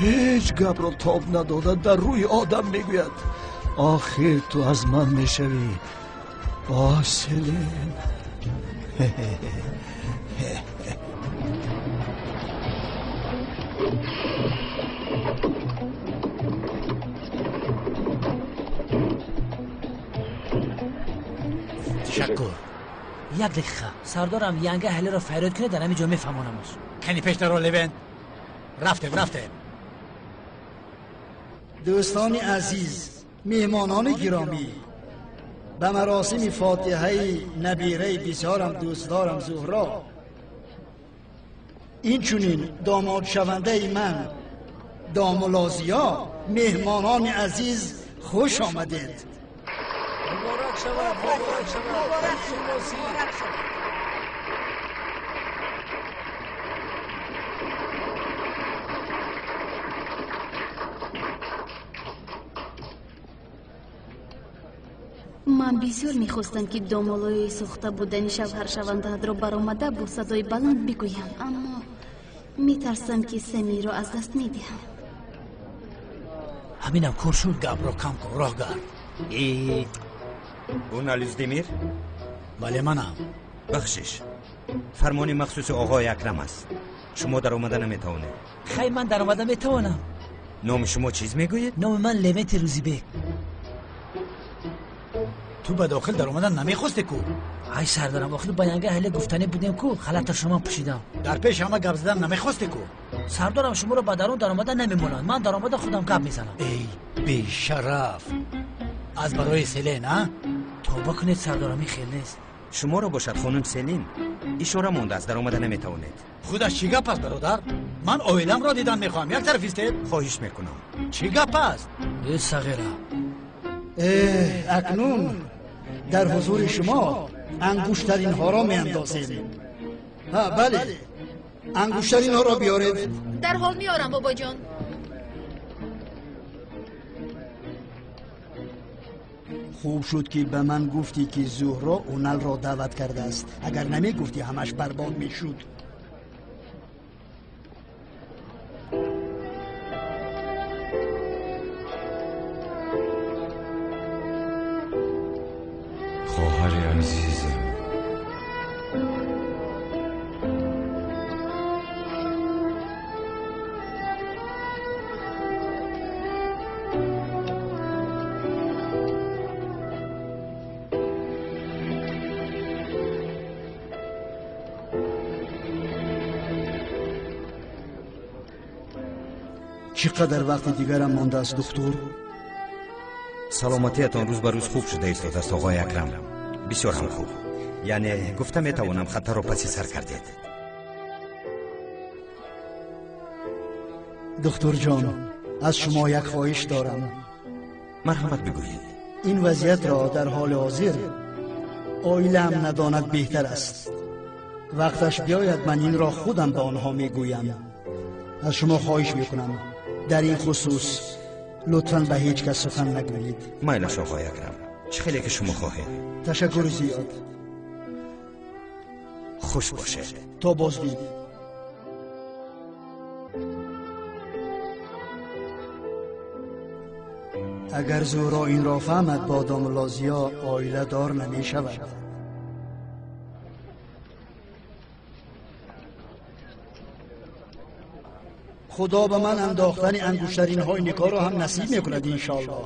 Ҳеҷ гапро тоб надода дар рӯи одам мегӯяд. Охир ту аз ман мешавӣ. Оҳ, Селин.
Ташаккур. Як дақиқа, сардорам янга ҳалиро фарёд кунед, дар ҳамин ҷо мефаҳмонамаш.
Кани пештаро, Левент. Рафтем, рафтем.
Дӯстони азиз, меҳмонони гиромӣ, ба маросими фотиҳаи набираи бисёрам дӯстдорам Зуҳро, инчунин домодшавандаи ман домулло Зиё, меҳмонони азиз, хуш омадед.
Муборак шавад, муборак шавад. Муборак шавад.
Ман бисёр мехостам, ки домуллои сохта будани шавҳаршавандаатро баромада бо садои баланд бигӯям, аммо метарсам, ки Самиро аз даст медиҳам.
Ҳаминам кор шуд.
Гапро кам кун, роҳгард.
Унал Уздемир?
Бале, манам.
Бахшиш, фармони махсуси оғои Акрам аст. Шумо даромада наметавонед.
Хай, ман даромада метавонам.
Номи шумо чиз мегӯед?
Номи ман Левенти Рӯзибек.
Ту ба дохил даромадан намехосте ку?
Ай сардарам, охир ба янга ҳале гуфтанӣ будем ку, халата шумо пӯшидам.
Дар пеш ҳама гап задан намехосте ку?
Сардорам шуморо ба дарун даромада намемонанд. Ман даромада худам гап мезанам.
Эй бешараф, аз барои Селин, а?
Тавба кунед сардорам, ин хел нест.
Шуморо бошад хонум Селин ишора мондааст, даромада наметавонед.
Худаш чӣ гап аст бародар? Ман оиламро дидан мехоҳам. Як тараф истед.
Хоҳиш мекунам.
Чӣ гап аст?
Э сағира.
Акнун дар ҳузури шумо ангуштаринҳоро меандозем. Ҳа, бале, ангуштаринҳоро биёред.
Дар ҳол меорам бобоҷон.
Хуб шуд ки ба ман гуфтӣ ки Зуҳро Уналро даъват кардааст. Агар намегуфтӣ ҳамаш барбод мешуд.
Хоҳари азизам,
чӣ қадар вақти дигарам мондааст духтур?
Саломатиятон рӯз ба рӯз хуб шуда истодааст оғои Акрам. Бисёр ҳам хуб. Яъне гуфта метавонам хатарро паси сар кардед.
Духтурҷон, аз шумо як хоҳиш дорам.
Марҳамат, бигӯед.
Ин вазъиятро дар ҳоли ҳозир оилаам надонад беҳтар аст. Вақташ биёяд ман инро худам ба онҳо мегӯям. Аз шумо хоҳиш мекунам дар ин хусус лутфан ба ҳеҷ кас сухан нагӯед.
Майлаш оғои Акрам, чӣ хеле ки шумо хоҳед.
Ташаккури зиёд.
Хуш бошед.
То боздид. Агар Зуҳро инро фаҳмад, бо домулло Зиё оиладор намешавад. Худо ба ман андохтани ангуштаринҳои никоҳро ҳам насиб мекунад иншоаллоҳ.